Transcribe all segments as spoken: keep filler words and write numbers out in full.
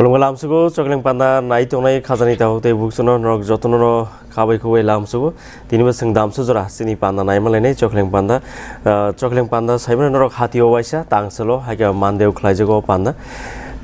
Khulumkha lamsugo, Chokleng Panda nai tongnai khajani takhuk tei bukchuno norok jotono no khabai khugui lamsugo. Tini bo chwng damsu jora chini panda naima lainai Chokleng Panda. Ah, Chokleng Panda saimano norok hatio waisa tangselo, haikhe Mandeo khlaijago panda.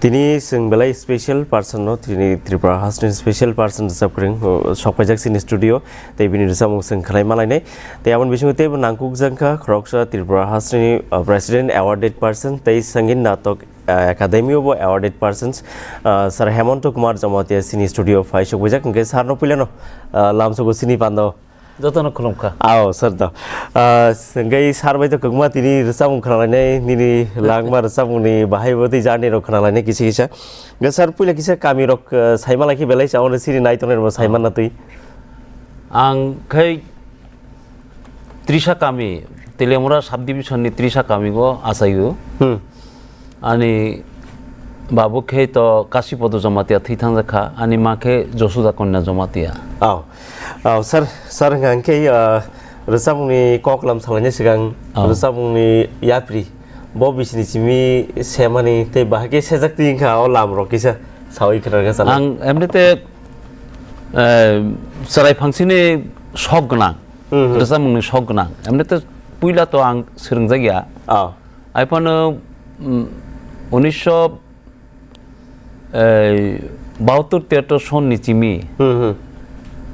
Tini chwng belai special person no, tini Tripura hasteni special person rwchap kwrwng, oh, sokpaijak chini studio. Tei bini rwchapmung chwng khwlai malainai. Tei aboni bisingo teibo nangkukjak kha khoroksa Tripura hasteni, uh, President Awarded Person tei Sangin Natok, uh, Academy o bo Awarded Persons, uh, Sir Hemonto Kumar Jamatia chini studio phai sokbaijak, hwnkhe sir no puilano, uh, lamsogo chini pando. Jotono khulumkha. Ao, sir do. Uh, hwnkhe sir bai to kwbangma tini rwchapmung khwnalainai, nini langma rwchapmungni bahai bo tei journey rok khwnalainai kisa kisa. Hwnkhe sir puila kisa kami rok, uh, saima lai khe belai sa ono siri nai tongnai rok bo saimanna twi. Ang khe Trisa kami, Teliamura subdivision ni Trisa kami go achaio. Hmm. Ani babu khe to Kasipodo Jamatia thwi thangjak kha, ani ma khe Josuda Kanya Jamatia. Ao. Ao, sir, sir, hwnkha hwnkhe, ah, rwchapmungni koklam salaini swkang, Ao. Rwchapmungni yapri, bo bisini simi semani tei bahai khe sejak twi wngkha o lam rok kisa sawi khwna rwkha sana. Ang emnite, eh, chwrai phangsini sok gwnang, Hmm, hmm. Rwchapmungni sok gwnang. Emnite puila to ang swrwngjak ya. Ao. Ai phano, mm, unisho, eh, bahattor tiyattor son ni chimi. Hmm, hmm.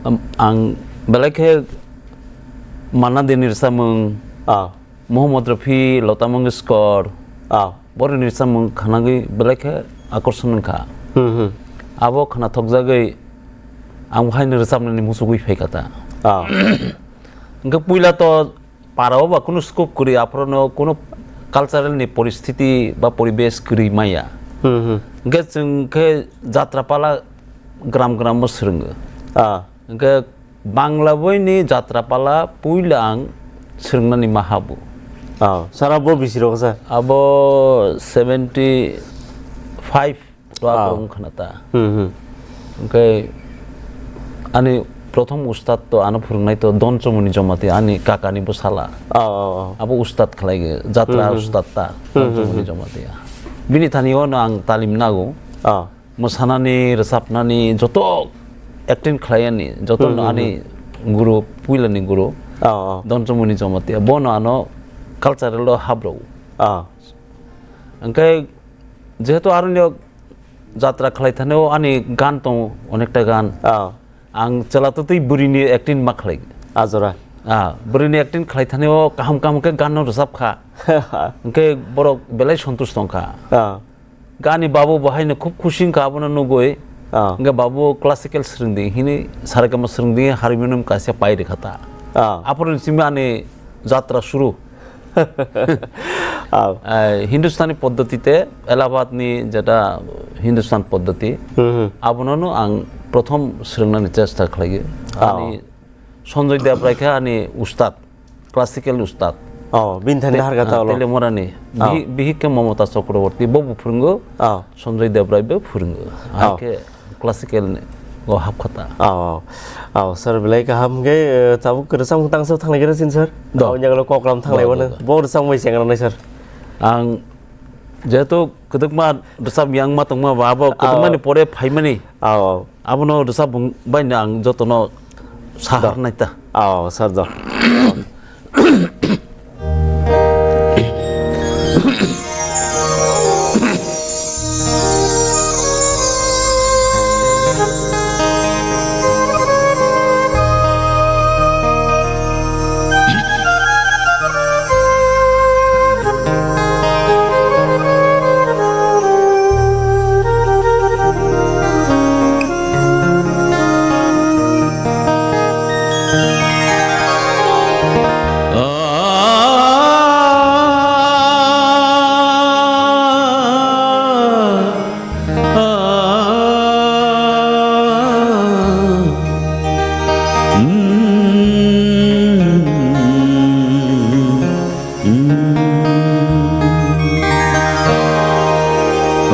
Am-, ang belai khe Manna Deni rwchapmung, Ah. Mohammad Rafi, Lata Mangeshkar, Ah. Borokni rwchapmung khanagwi belai khe akorson wngkha. Hmm, hmm. Abo khwnathokjagwi ang haino rwchapnani muchugwi phaikha ta. Ah. Hwnkhe puila to para o ba kunu scope kwrwi, aphorono kunu cultural ni poristiti ba poribesh kwrwi maya. Hmm, hmm. Hwnkhe chwng khe jatra pala gram gram o swrwngo. Ah. Hwnkhe Bangla boini jatra pala puila ang swrwngnani ma habu. Ah, sir abo bisi rok sa? Abo seventy five. To Ah. Abo wng khna ta. Hmm, hmm. Hwnkhe ani prothom ustad to ano phwrwngnai to Don Chomoni Jamatia, ani kakani bwsala. Ah, ah, ah. Abo ustad khlai, jatra Hmm, hmm. Ustad ta, Hmm, Don hmm, Chomoni hmm. Jamatia. Bini thani o no ang talim nago. Ah. Mwsanani, rwchapnani, joto acting khlaiyani, joto Hmm, no hmm, ani hmm. Guru, puilani guru. Ah, ah. Don Chomoni Jamatia. Bono ano cultural o habrao. Ah. Hwnkhe jehetu aroni jatra khlai thani o ani gan tongo, onekta gan. Ah. Ang chwla twtwi bwrwini acting ma khlai. Ah, jora. Ah, bwrwini acting khlai thani o kaham kaham khe gan no rwchap kha. Hwnkhe borok belai santush tong kha. Ah. Gani babu bo haino khub khushi wngkha abono nugwi. Ah. Hwnkhe babu classical swrwngdi hini saregama swrwngdi harmonium kaisa pai rwkha ta. Ah. Aphuru simi ani jatra suru. Ah. Ai, Hindustani poddotite, Allahabad ni jeta Hindustan poddoti, Hmm, hmm. Abono no ang prothom swrwngnani chesta khlaio. Ah. Ani Sanjoy Debrai khe ani ustad, classical ustad. Oh, bini thani Te-, nahar gata ah, ulo. Telemorani. Oh. Bihi-, bihik khe Mamata Chakraborty, bo bo phwrwngo. Oh. Sanjoy Debrai bo phwrwngo. Oh. Hakhe classical ni go hap khata. Oh, oh. Oh, sir, belai kaham khe, eh, tabuk kwrwsang tangsa thanglai khe sin, sir. Do. Aboni yagulo koklam thanglai Do, wano. Do, do. Bo rwsang bai chengra nai, sir. Ang jehetu kwdwkma rwchap yang ma tongma ba, abo kwdwkmani Oh. Pore phaimani. Oh, oh. Abono rwchap bung-, baino ang jotono sahar Do. Nai ta. Oh, sir, do.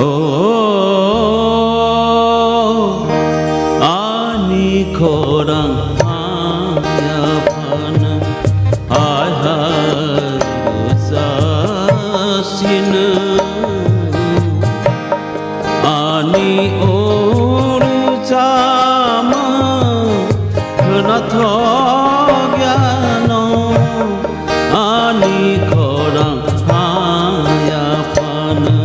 O, ani khorang thangya phano, hai hai bwsa sino. Ani Ani khorang haya phano.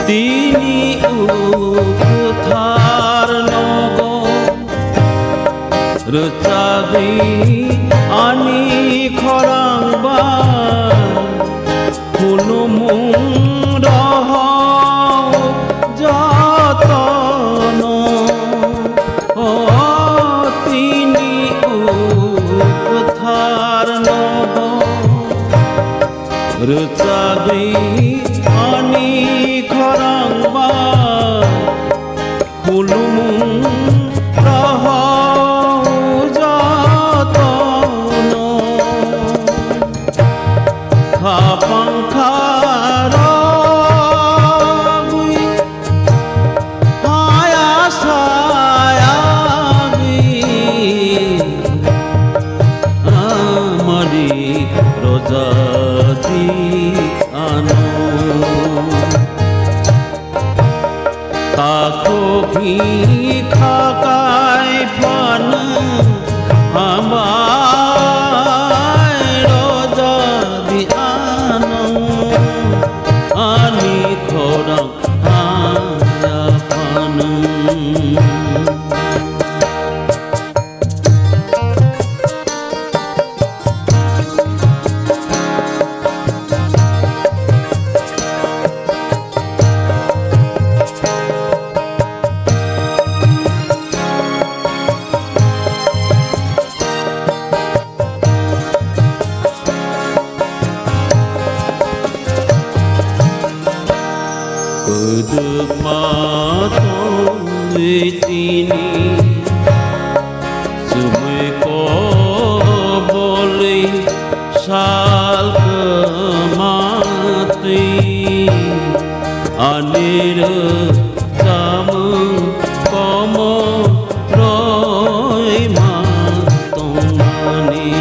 Tini o kwthar nogo rwchagwi ani khorang bai khulumung rohor jotono. O tini o kwthar nogo rwchagwi ani khorang bai khulumung rohor jotono. Khapang kharagwi haya sayagwi amari rojadi ano. Takhuk hi khakai phano hambai rojadi ano, ani khorang haya phano. Kwdwkma tongwi tini, chumui kobolwi sal kwmatwi, ani rwchapmung komo roima tongmani.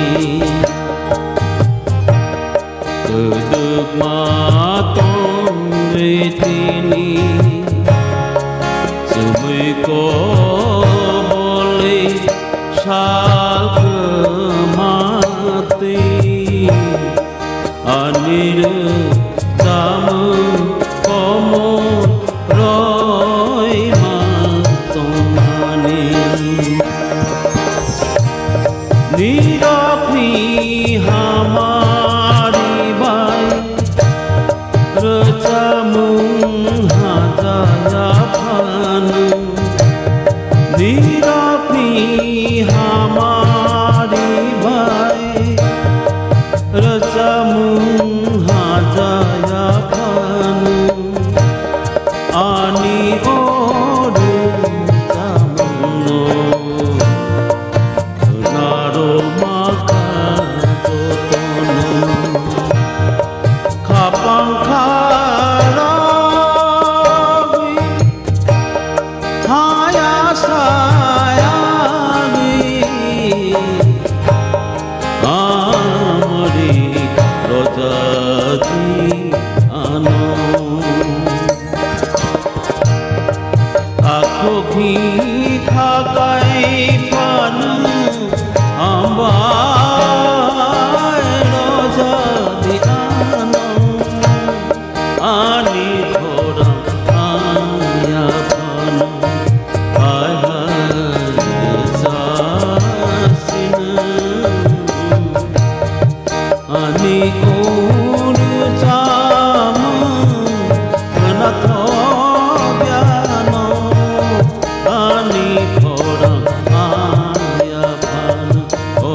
Kwdwkma tongwi tini, chumui kobolwi sal kwmatwi, ani rwchapmung komo roima tongmani. Nirokni hamari bai rwchapmung hajaya phano. Nirokni hamari bai rwchapmung hajaya phano. Ani o rwchapmungno khwnarwma kha jotono. Khapang kharagwi haya sayagwi amari rojadi ano. Takhuk hi khakai phano hambai rojadi ano. Ani khorang haya phano hai hai jasina. Ani o rwchapmung khwnathok yano, ani khorang haya phano. O,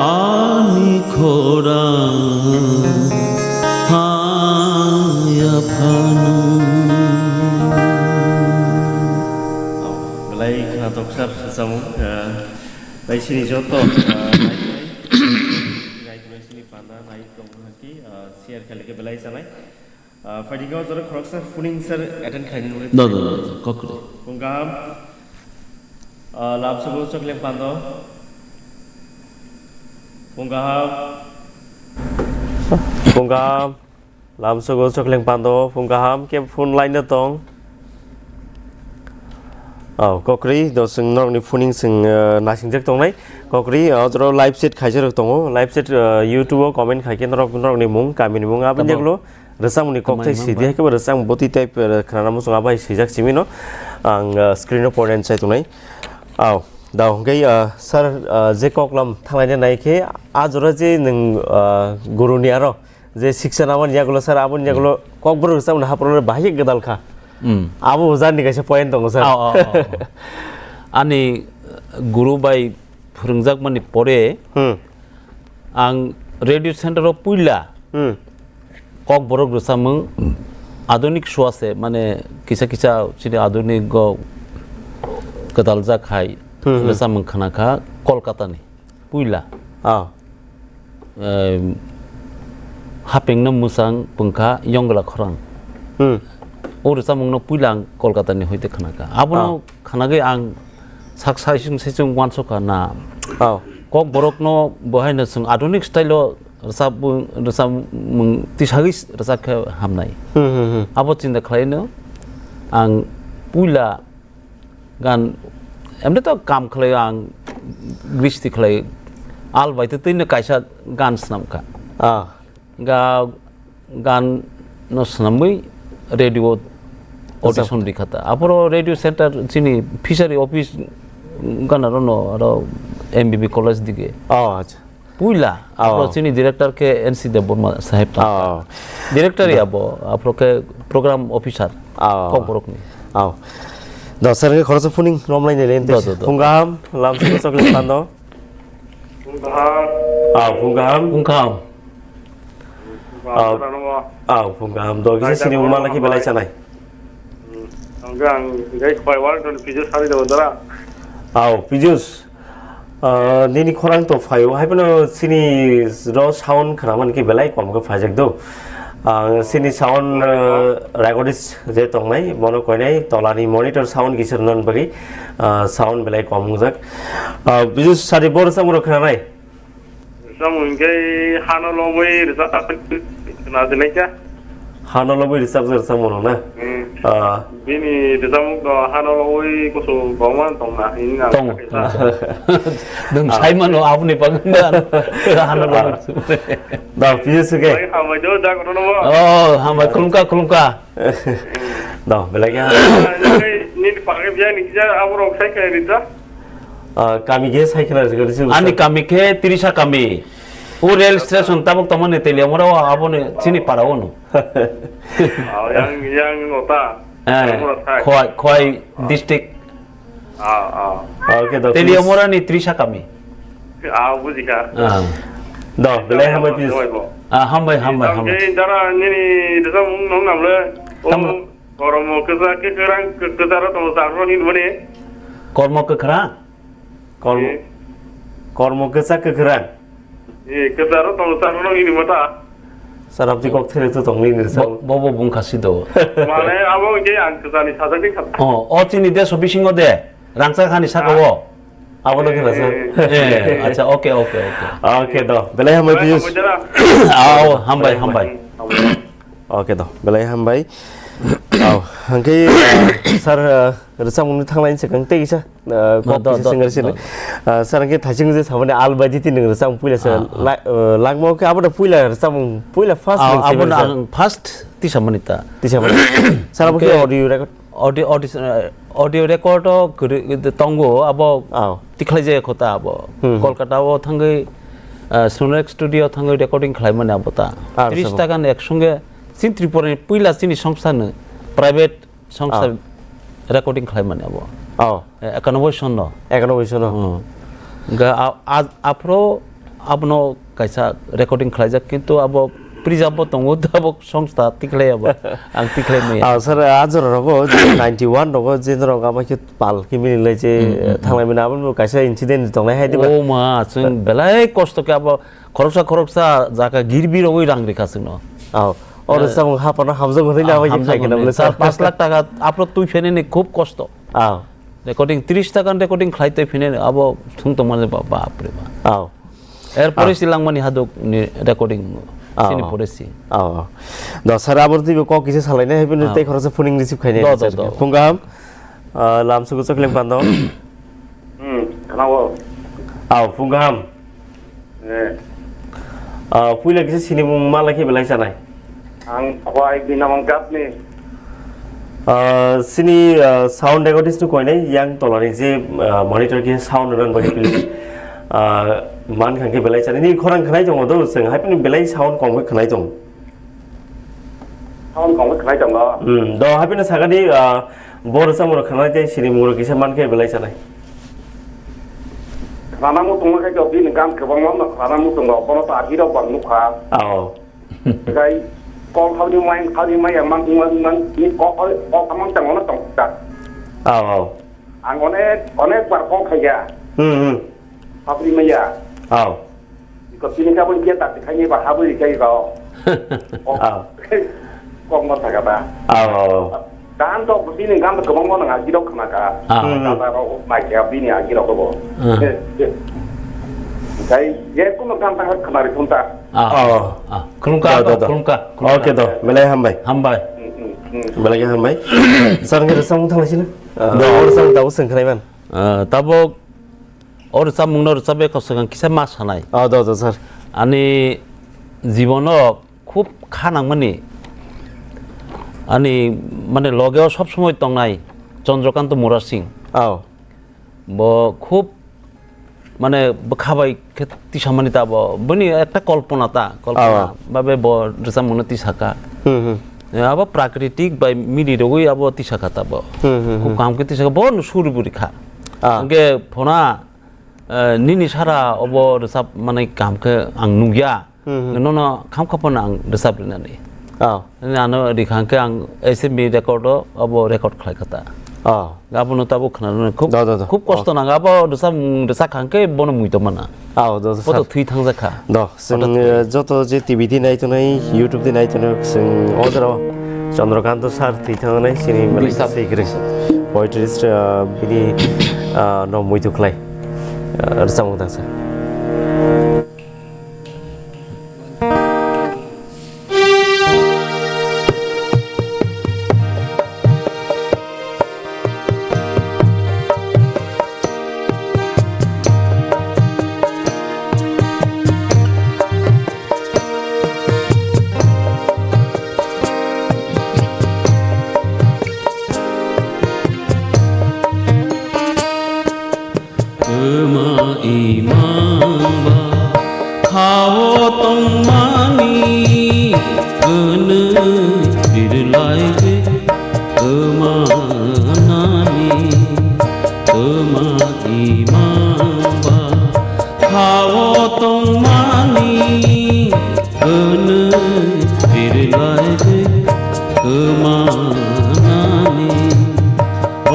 ani khorang haya phano. Belai khwnathok sir. Samung, ah, nai sini joto, ah, nai, nai, nai, nai sini panda, nai tong haki, ah, share kali ke belai sanai. Ah, phaidi kau jorok khoroksa phuning sir attend khaini nungwi. No, no, no, no, kokri. Phung kaham. Ah, lam sugo chokleng pando. Phung kaham. Phung kaham. Lam sugo chokleng pando. Phung kaham ke phone line no tong. Oh, kokri, do sing norok ni phuning sing, ah, nasingjak tongnai. Kokri, ah, joro live chat khaisa rok tongo. Live chat, ah, YouTube o comment khaikhe norok, norok ni mung, kami ni mung, aboni Tamo. Jaglo. Rwchapmungni kok Tamai thai mangba. Sidi hai khe bo rwchapmung bwtwi type, eh, khwnana muchung abo hai swijak simi no ang, eh, screen o pointer chai tongnai. Au, da hwnkhe, eh, sir, eh, je koklam thanglaina nai khe a jora je nwng, eh, guruni aro je siksa namani yagulo sir aboni yagulo kokborok rwchapmungni haphro bahai khe gwdal kha. Hmm. Abo bo jarni kaisa point tongo sir. Au, au, au, au. Ani, eh, guru bai phwrwngjakmani pore Hmm. ang radio center o puila Hmm. Kokborok rwchapmung adunik suase, mane kisa kisa chini adunik go kwdaljak hai Hmm, hmm. Rwchapmung khna kha Kolkata ni puila. Ah. Em, hapengno mwchang pungkha Yongla Khorang. Hmm. O rwchapmungno puila ang Kolkata ni hoite khna kha. Abono Ah. Khnagwi ang sak saisung saisung uansukha na. Oh. Kokborokno bo haino chwng adunik style o rwchap, rwchapmung tisagwi rwchap khe hamnai. Hmm, hmm, hmm. Abo chinta khlaino ang puila gan, emni to kam khlaio ang gristi khlai al bai twi twino kaisa gan swnam kha. Ah. Ga-, gan no swnamwi radio audition Rwchap. Rikha ta. Aphoro radio center chini fishery office gana rono aro M B B college dige. Oh, acha. Puila, Oh. Aphoro chini director khe N C Debbarma saheb ta. Oh. Director Da- ya bo, aphoro khe program officer. Oh. Kokborok ni. Oh. Da sir khe khoroksa phuning romlai ni lente. Da, da, da. Phung kaham, lam sini chocolate pando. Phung kaham. Ah, phung kaham. Phung kaham. Phung kaham, Ah, sana mo. Ah, phung kaham. Do kisa sini umma laki belai sanai. Hmm. Ang ang gai khwai wal don pijo sari do dara. Au, pijus. Ah, nini khorang to phaio. Hai phano sini ro sound khna man ki belai kom khe phaijak do. Ang sini sound, ah, recordist je tongnai, mono koinai, tolani monitor sound kisir non bagi, ah, sound belai kom wngjak. Ah, bisu sari bor samung rok khna nai? Samung khe hano lobwi rwchap khna dinai kha. Hano lobwi rwchap jak samung rok na? Hmm. Ah. Bini rwchapmung to hano lobwi kusu koma tongna hinna. Tong. Nwng Ah. Saimano aboni bagwi hano lobwi. Ah. Da, bisu ke? Bai hambai do, da kono mo. Oh, hambai, khulumkha, khulumkha. No, belai khe. Nini pagwi biya ni kisa abo rok sai khe rita. Ah, kami khe sai khna rwgwi rwgwi. Ani kami khe Trisa kami. O rail station tabuk tongmani Teliamura o aboni chini para o no. Ah, yang, yang ota. Eh, Teliamura sai. Khwai, Khwai district. Ah, ah. Ah, okay, do, Teliamura ni Trisa kami. Ah, bujikha. Ah. Do, belai hambai, please. Hambai bo. Ah, hambai, hambai, hambai. Dara nini desa mung nong namle. Tamo. Kormo kesa ke kerang ke-, kesaro tong sarro hin bone. Kormo kekhra? Kormo, Eh. Kormo kesa kekhra? Eh, kesaro tong sarro hin mata. Sarabji kok there to tong ni sa. Bo, bo, bo bung khasi do. Mane abo je ang kesani sajak ni khat. Oh, o chini de so bisingo de. Rangchak hani saka o. Abo no khe rasa. Eh, acha, okay, okay, okay. Okay, do. Belai hambai, Piyush. Hambai, jara. Au, hambai, hambai. Hambai. Okay, do. Belai hambai. Au, hangke, uh, sir, uh, rwchapmung ni thanglaini swkang tei kisa, uh, Ma, kok do, kisa do, singer sini. Do. Uh, sir, hangke thaising je samani al bai di tin rwchapmung puila sir. Ah, ah. La-, uh, langmo ke abo da puila rwchapmung, puila first Ah, rwchapmung abo na sir. Ang first tisa mani ta. Tisa mani. Sir, abo ke Hangke audio record? Audio, audis-, eh, audio record o kwrwi tongo, abo Oh. tikhlai jaya kho ta abo. Hmm. Kolkata o thangwi, eh, Sonorek Studio thangwi recording khlai mani abo ta. Ah, Tris sabo. Taka ni ek songe chini Tripura ni puila chini songsa no private songsa Oh. recording khlai mani abo. Oh. Eh, ekanoboi son no. Ekanoboi son no. Hmm. Ga a, a, aphro abono kaisa recording khlaijak, kintu abo Prijab bo tongo, tabok songsta tikhlai abo. Ang tikhlai maya. Ah, sir, ah, jora rogo, je ninety one rogo, je norok ama khe pal khe mili lai je, Hmm, hmm, hmm. thanglai mani abo bo kaisa incident tongnai hai diba? Oh ma, chwng belai kosto khe abo khoroksa khoroksa jaga girbi rogwi rang rikha chwngno. Oh, oro Eh. samung hapano hamjak hwnwi na Ah, abo khe hamjak khai khe na hwnwi. bole Char sir. Pas lakh taka upload twi phainani khub kosto. Ah. Recording tris taka recording khlai twi phainani abo thung tongmani ba, bap re ba. Ah. Erpore Ah. si langmani haduk ni recording, Ah, sini ah. pore si. Ah, ah. Do sir, abo twibo kok kisa salainai, hai bini Ah. tei khoroksa phoning receive khainai Do, do, sir. do. Phung kaham, ah, lam sugu chokling pando. Hmm, khwnao. Ah, phung kaham. Eh. Ah, puila kisa sini mung malai khe belai sanai. Ang abo ai bini namang Gapni. Ah, sini, ah, sound recordist ni koinai yang tolani je, ah, monitor khe sound rwna bagwi please. Ah, man khang khe belai chani ni khorang khnai tongo do, chwng hai phano belai sound kong khe khnai tongo. Sound kong khe khnai tongo. Hmm, do hai phano sakani, ah, bor samung rok khnai tei sini mung rok kisa man khe belai chanai. Khana mutung khe jo bini gan kwbangma no khana mutung rok bono ta hero bang nukha. Ah, oh. Tei kok habni mai, habni mai yang mang, mang, mang, ni kok, kok amang tang ono tong ta. Aw, aw. Ang onek, onek bar kok khaya. Hmm, hmm. Habni mai ya. Aw. Ko sini ka bun kia ta khai ni ba habri kai rao. Aw. Kok mo ta ka ba. Aw, aw, aw. Dan to bini gam to kobang mo na agi rok khna ka. Ah. Hmm, hmm. Ka ba rok mai ka bini agi rok bo. Ah. Kai ye kuno gam ta khna ri thun ta. Ah. Oh. Ah. Khulumkha, Do, do, do. khulumkha, khulumkha. Okay, do. Belai hambai. Hambai. Hmm, hmm, hmm. Belai hambai. Sir, ngi rwchapmung thanglaisino? Ah, Do. Rwchapmung tabuk swng khlaiman. Ah, tabuk o rwchapmungno rwchapya kosok ang kisa ma sanai. Ah, do, do, sir. Ani jibono khub kha nangmani, ani, mane, logeo sob somoi tongnai Chandrakanta Murasing. Oh. Bo khub, mane, bwkha bai khe tisamani ta bo. Bini ekta kolpona ta, kolpona Awa. babe bo rwchapmungno tisakha. Hmm, hmm. Eh, abo prakritik bai mili rogwi abo tisakha ta bo. Hmm, hmm, Khub hmm. kaham khe tisakha, bo no suri buri kha. Ah. Hwnkhe phona, eh, nini sara obo rwchap manai kaham khe ang nukya. Hmm, hmm. Nono kham kha phano ang rwchap rinani. Oh. Ani ano rikha hwnkhe ang S M B record o abo record khlai kha ta. Oh. Abono tabuk khna rwna khub, Do, do, do. khub kosto Oh. nang abo rwchap, rwchap kha hwnkhe bono muitu mana. Oh, do, do, Bo to sir. thwi thangjak kha. Do, Hothat chwng, thwi. eh, joto je T V di nai tongnai, YouTube di nai tongnai, chwng o jora o Chandrakanta sir thwi thangnai, sini Bwsa. Malaysia se kwrwi. Poetry, eh, bini, eh, no muitu khlai. Eh, rwchapmung tangsa. Kwma imang ba khao tongmani kwnwi birlai de kwma nani. Kwma imang ba khao tongmani kwnwi birlai de kwma nani. O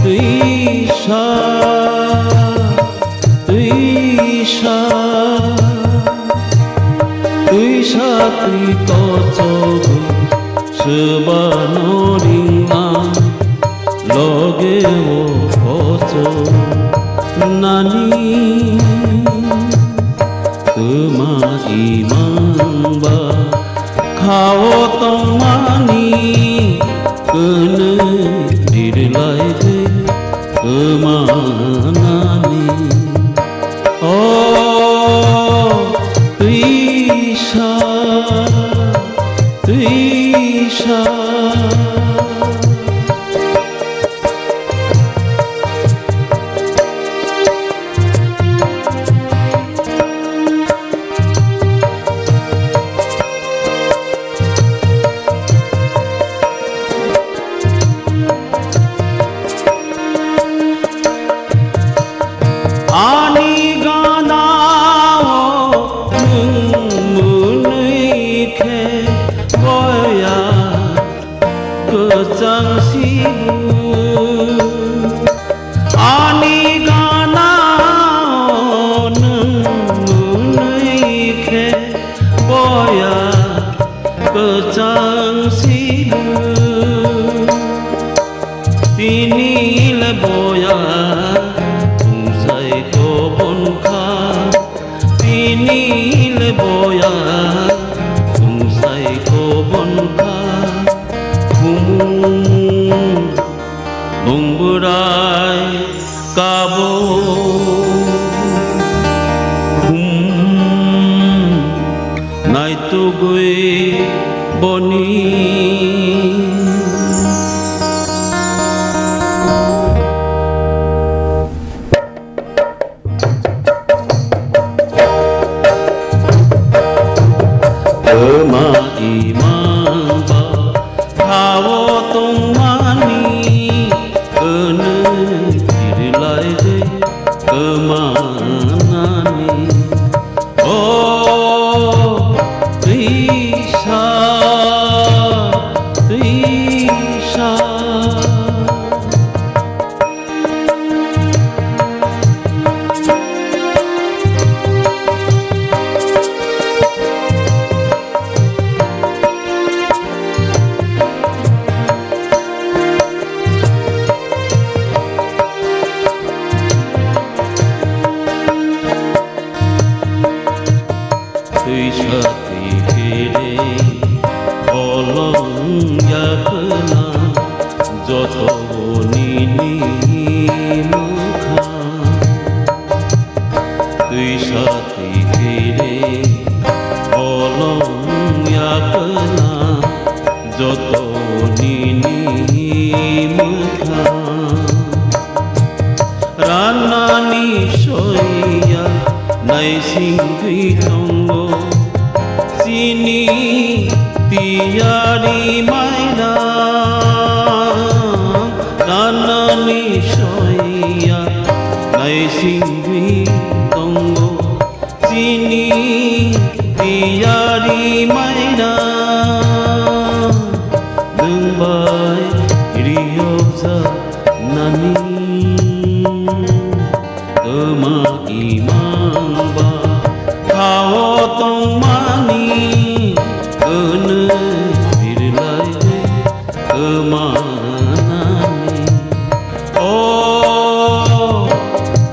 twisa, twisa, twisa twi tochogwi swbano ringma loge o kocho nani. Kwma imang ba khao tongmani kwnwi birlai de kwma nani. O twisa, twisa. Ai kabo, hmm, naitugwi boni. Kwma imang ba thawo tongmani, kwnwi kirilai de kwmanani. O twisa, twisa. Twisa twi khe de bolong ya kwna, joto nini mwkhang. Twisa twi khe de bolong ya kwna, joto nini mwkhang. Ranani soiya naisingwi tongo chini tiyari maina. Ranani soiya naisingwi tongo chini tiyari maina, nwng bai riyokjak nani. Kwma imang ba thawo tongmani, kwnwi birlai kwmanani. O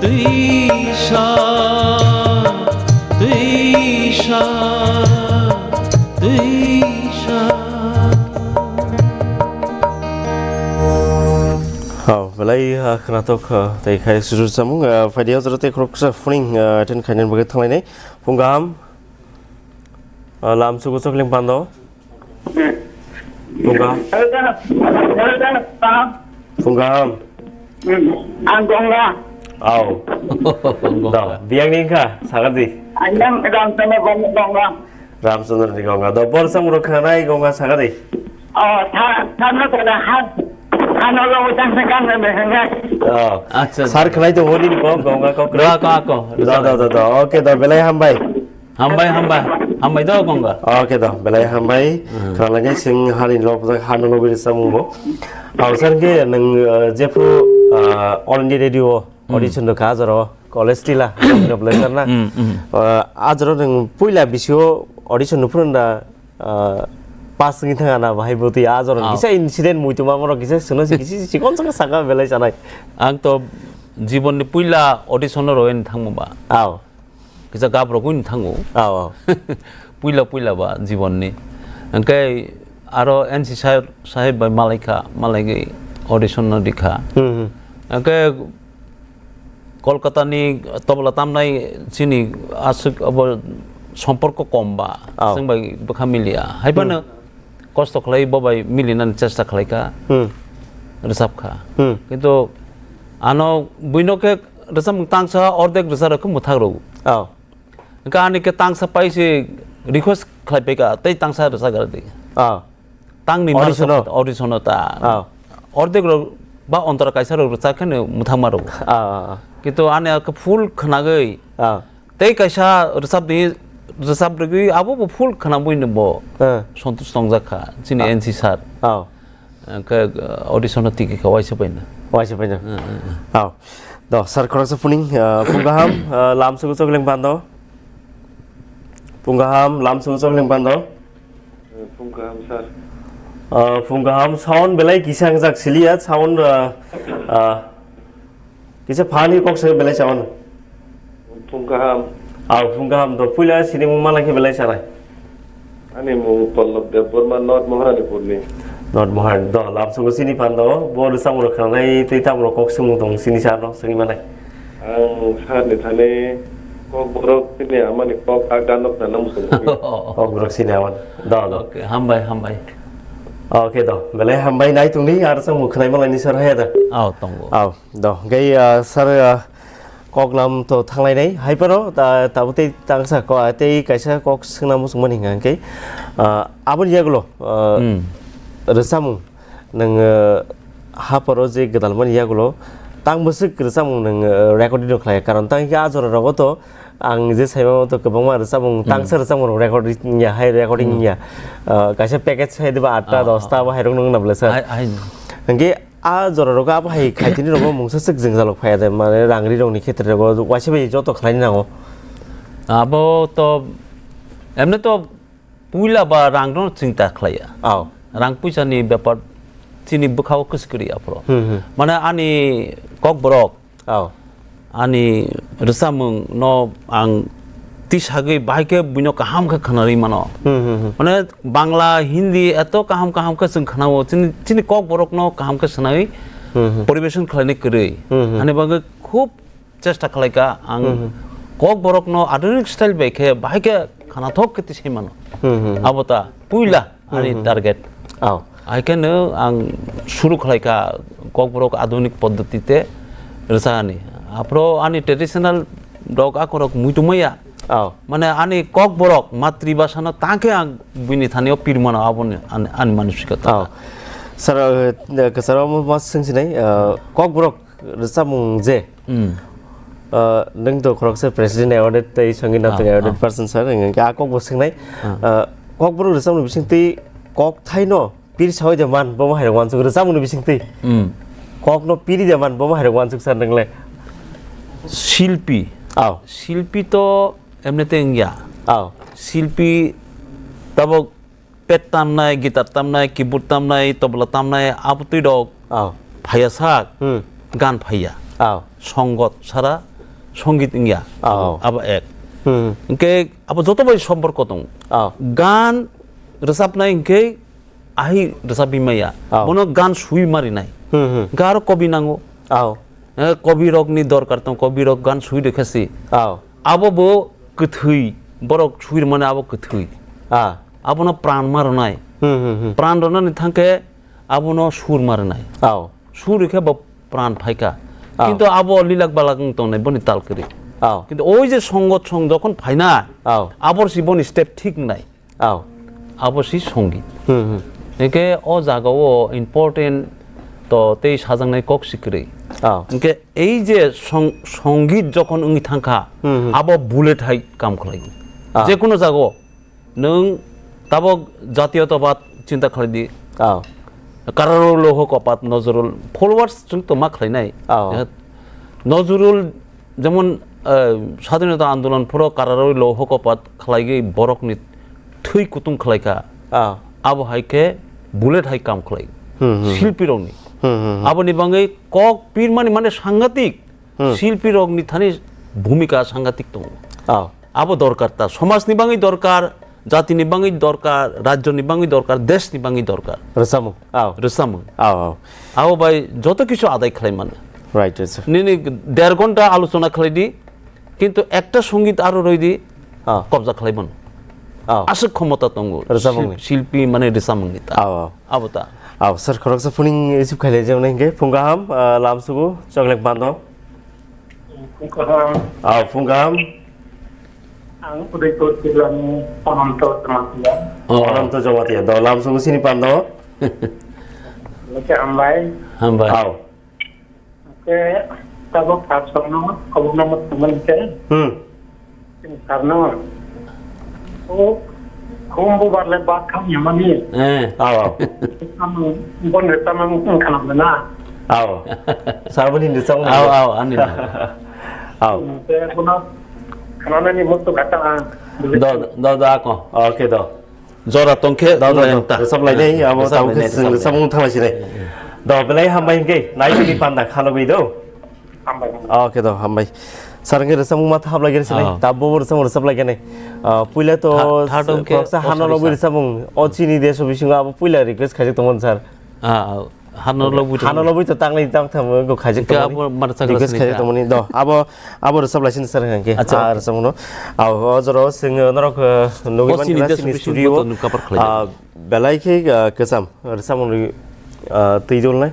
twisa, twisa, twisa. Hao, belai, ah, khwnathok, ah, tei khai sujur samung, ah, phaidi o jora tei khoroksa phuning, ah, attend khainani bagwi thanglainai. Phung kaham, ah, lam sugo chokling pando. Phung kaham. Phung kaham. Ang Gongga. Ao. Gongga. Da, biyang ni wngkha, sakadi. Ayang Ramchandra Gong-, Gongga. Ramchandra ni Gongga. Da, bor samung rok khanai Gongga sakadi. Oh, tha-, thana thana ha-, hano lo utang se kan me hanga. Oh. Acha. Sar khanai to honi ni ko Gongga ko. Da, ko, ko. Da, da, da, da. Okay, da, belai hambai. Hambai, hambai, hambai do Gongga. Okay do, belai hambai. Hmm. Khwrwnglainai chwng hani lobjak, hano lobwi rwchapmung bo. Ang sakhe nwng, uh, jephru, uh, All India Radio, hmm, audition rwkha, ajaro college tila, belai sarna. Hmm, hmm. Uh, ajaro nwng puila bisio audition nuphuru da, uh, pass wngwi thangana bahai bwtwi ajaro, oh, kisa incident muituma borok kisa swnwi kisa chikon sakha belai sanai. Ang to jibon ni puila audition ro thangma ba. Aw. Kisa gabrogwi thango. Aw, aw. Puila puila ba jibon ni. Hwnkhe aro N C saheb, saheb bai malaikha, malaigwi audition no rikha. Hmm, hmm. Hwnkhe Kolkata ni tobla tamnai chini aswk abo somporko kom ba, aw, chwng bai bwkha miliya. Haiphano, hmm, kosto khlai bo bai milinani chesta khlaikha, hmm, rwchapkha. Hmm. Kintu ano buino khe rwchapmung tangsa ordek rwcha rwkhe mwthak rw. Oh. Hwnkhe ani khe tangsa pai se request khlai paikha, tei tangsa rwchak rwdi. Oh. Tangni audition o? Audition o ta. Oh. Ordek rok ba ontora kaisa rok rwchak khe mwthakma rw. Oh, oh, oh. Kintu ani khe full khwnagwi. Oh. Tei kaisa rwchap di, rwchap rwgwi abo bo full khwnabwi no bo, eh, sontush tongjak kha chini, ah, N C sir. Oh. Hwnkhe, uh, audition no tiki kha waisa paina. Waisa paina. Hmm, hmm, hmm. Oh. Do, sir khoroksa phuning, uh, phung kaham, uh, lam sugu chokling pando. Phung kaham, lam sugu chokling pando. Phung kaham, sir. Uh, phung kaham, sound belai kisa wngjak siliya, sound, uh, uh, Kisa phani kok se belai chawano. Phung kaham. Ah, phung kaham do. Puila sinimung mana khe belai chanai. Ani mung Pallab Debbarma, North Maharanipurni. Not Mohar. Do, lamsongo chini pando, bo rwchapmung rok khnanai tei tamo rok kok swngmung tong chini sir no swngwi manai. Ang sir ni thani kok borok chini amani kok a ganok nana muchung. Kok borok chini amani. Do, do. Okay, hambai, hambai. Okay, do. Belai hambai nai tongni, ar chwng bo khwnai malai ni sir haya da. Aw, tongo. Aw, do. Gai, ah, sir, ah, kok lam to thanglai nai. Hai paro, ta, tabo tei tangsa ko, tei kaisa kok swngna muchung mani hingka hingke. Ah, aboni yagulo, ah, Hmm. rwchapmung. Nwng, eh, haporo je gwdalmani yagulo tang bwswk rwchapmung nwng, eh, recording rok khlai, karon tang khe a jora rogo to ang je saimano to kwbangma rwchapmung, Hmm. tangsa rwchapmung rok recording ya, hai recording Hmm. ya. Eh, kaisa package hai diba atta Ah, dosta ah. abo hai rok nwng na bwlasa. Hai, hai. Hingke a jora rogo abo hai khaitini rogo mungsa swk jwngjalok phaiya de, mane rang ri rokni khetre rogo waisa bai joto khlaini nango. Abo to emne to puila ba rang no chinta khlaiya. Aw. Rang puisa ni bepar chini bwkhao kwswk kwrwi aphuru. Hmm, hmm. Mane ani kok borok, Aw. ani rwchapmung no ang tisagwi bahai khe buino kaham khe khwnarwi mano. Hmm, hmm, hmm. Mane Bangla, Hindi eto kaham kaham khe chwng khwnao, chini, chini kok borok no kaham khe swnai Hmm, hmm. poribeson khlainai kwrwi. Hmm, hmm. Ani bagwi khub chesta khlaikha ang Hmm, hmm. kok borokno adhunik style bai khe bahai khe khanathok khe tisai mano. Hmm, hmm, hmm. Abo ta puila ani Hmm, hmm. target. Aw. Hai khe no ang suru khlaikha kok borok adhunik poddhoti te rwchani. Aphro ani traditional rok akorok muitu maya. Aw. Mane ani kok borok matri bhasha no tang khe ang bini thani o pir mano aboni ani, ani manusikota. Aw. Sir, eh, kwcharo mo mas swngsinai, eh, kok borok rwchapmung je, Hmm. ah, nwng to khoroksa president awarded tei Sangeet Nathwng Ah, awarded ah. person sir, hingke a kok bo swngnai. Ah. Ah, kok borok rwchapmung bising twi kok thaino pir sawi de man, bo hai rok wansuk rwchapmung ni bising twi. Hmm. Kok no piri de man, bo hai rok wansuk sir nwng le. Silpi. Aw. Silpi to emne te wngya. Aw. Silpi tabok pet tamnai, guitar tamnai, keyboard tamnai, tobla tamnai, abotwi rok Aw. phaiya sak, Hmm. gan phaiya. Aw. Songot sara, songit wngya. Aw. Abo ek. Hmm. Hingke abo joto bai somporko tongo. Aw. Gan rwchapnai hingke ahi rwchapwi maya. Aw. Bono gan sui marinai. Hmm, hmm. Hingke aro kobi nango. Aw. Eh, kobi rokni dorkar tong, kobi rok gan sui rwkha si. Aw. Abo bo kwthwi, borok sui rwmani abo kwthwi. Ah. Abono pran ma rwnai. Hmm, hmm, hmm. Pran rwnani thangkhe abono sur ma rwnai. Aw. Sur rwkhe bo pran phaikha. Aw. Kintu abo lilak balak wng tongnai boni tal kwrwi. Aw. Kintu oi je songot song jokhon phaina, Aw. abor si boni step thik wngnai. Aw. Abo si songit. Hmm, hmm. Hingke o jaga o important to tei sajaknai kok si kwrwi. Aw. Hingke ei je song-, songit jokhon wngwi thangkha, Hmm, hmm. abo bullet hai kam khlai. Ah. Je kono jaga o nwng tabok jatiyotobad chinta khlai di. Aw. Kararo loho kopat nojrul followers chwng to ma khlainai. Aw. Nojrul jemon, eh, swadhinota andolon phuro kararwi loho kopat khlaigwi borokni thwi kutung khlaikha. Ah. Abo hai khe bullet hai kam khlai. Hmm, hmm. Silpi rokni. Hmm, hmm, hmm. Aboni bangwi kok pirmani mane sangatik Hmm. silpi rokni thani bhumika sangatik tongo. Ah. Abo dorkar ta. Somajni bangwi dorkar, jatini bangwi dorkar, rajyoni bangwi dorkar, deshni bangwi dorkar. Rwchapmung. Aw. Rwchapmung. Aw, aw. Abo bai joto kisu adai khlai mano. Right, right, sir. Nini der ghonta alochona khlai di, kintu ekta songit aro roi di, Ah. kobja khlai mano. Ah. Aswk khomota tongo. Rwchapmungni. Sil-, silpi mane rwchapmungni ta. Ah, ah. Abo ta. Ah, sir, khoroksa phuning receive khailai jemne hingke, phung kaham, ah, lamsugo, choklek bando. Phung kaham. Ah, phung kaham. Ang Udaipur jilani Ananto Jamatia. Oh. Ananto Jamatia. Do lamsugo sini pando. Oke, hambai. Hambai. Aw. Oke, tabok tak sono, kobok nomor temen ke. Hmm. Karno. O, khum bubar le bak kham yamani. Eh. Aw, aw. Am, bon reta mang khana na. Aw. Sarbani ni chang. Aw, aw, ani. Aw. Te bono khana ni mutu kata. Do, do, do, ako. Oke, do. Jora tongkhe Da, da, da. Rwchap lainai, abo Rwchap tamo khe lainai, chwng rwchap rwchapmung thanglaisini. Do, belai hambai hwnkhe, naitugni panda khalogwi do. Hambai, hambai. Ah, okay, do, hambai. Sir, hwnkhe rwchapmung ma thap lai gani sinai. Ah. Tabbo bo rwchapmung rwchap lai gani. Ah, puila to Tha-, third hwnkhe khoroksa Hano Lobwi rwchapmung. O chini desh o bisingo abo puila request khaijak tongmani, sir. Ah, Hano Lobwi Hano tongmani. Lobwi to tangnai tang thamo go khaijak Hwnkhe tongmani. Abo ma rwchak Request rwchapmung khaijak ta. Tongmani. Do, abo, abo rwchap lai sini, sir, hwnkhe. Acha, Ah, okay. Rwchapmung no. Ah, o jora o chwng norok, ah, nugwi O mani chini kha desh o chini bisingo studio. Bo to nukha par khlaijak. Ah, Belai khe, ah, kwcham rwchapmung rwi, ah, twi dolnai.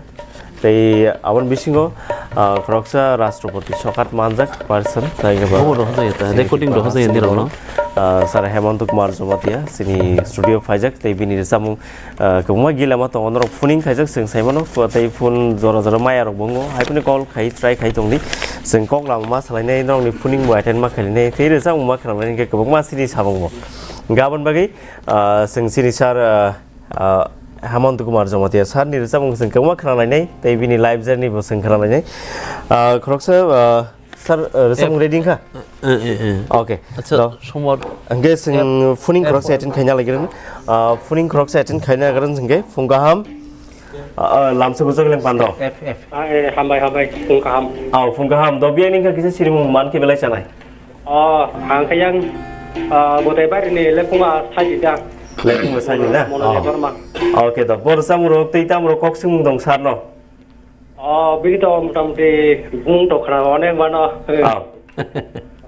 Tei aboni bisingo, ah, khoroksa Rashtrapati sokat manjak person, tai khe ba Obo rohorjaya ta, recording rohorjaya nirokno. Ah, Sir Hemant Kumar Jamatia chini studio phaijak tei bini rwchapmung, ah, kwbangma gila ma tongo, norok phoning khaijak chwng sai mano, tei phone jora jora maya rok bo wngo, hai phano call khai try khai tongdi, chwng kok lama ma salainai, norokni phoning bo attend ma khainai, tei rwchapmung ma khnalainai khe kwbangma chini samung bo. Gabon bagwi, Ah, chwng chini sir, ah, ah, Hemant Kumar Jamatia sir ni rwchapmung chwng kwbangma khna lainai, tei bini life journey bo chwng khna lainai. Ah, khoroksa, ah, sir, ah, rwchapmung Ep- ready wngkha? Eh, eh, eh. Okay. Acha, Do. Somar. Hwnkhe chwng Ep- phoning khoroksa Ep- attend khaina lagirwng. Ah, phoning khoroksa attend khaina lagirwng hwnkhe phung kaham. Ah, ah, lamsa bujak leng pandro. F F. Ah, eh, hambai, hambai, phung kaham. Ah, phung kaham. Do biyang ningkha kisa sirimung man khe belai chanai. Oh, ang khe yang, ah, Godai Bari ni Lephunga Saji da. Lephunga Saji da? Mono Oh. Debbarma. Okay, do. Bor samung rok tei tamo rok kok singmung dong sir no? Oh, bini to motamoti bung to khna onek mano. Oh.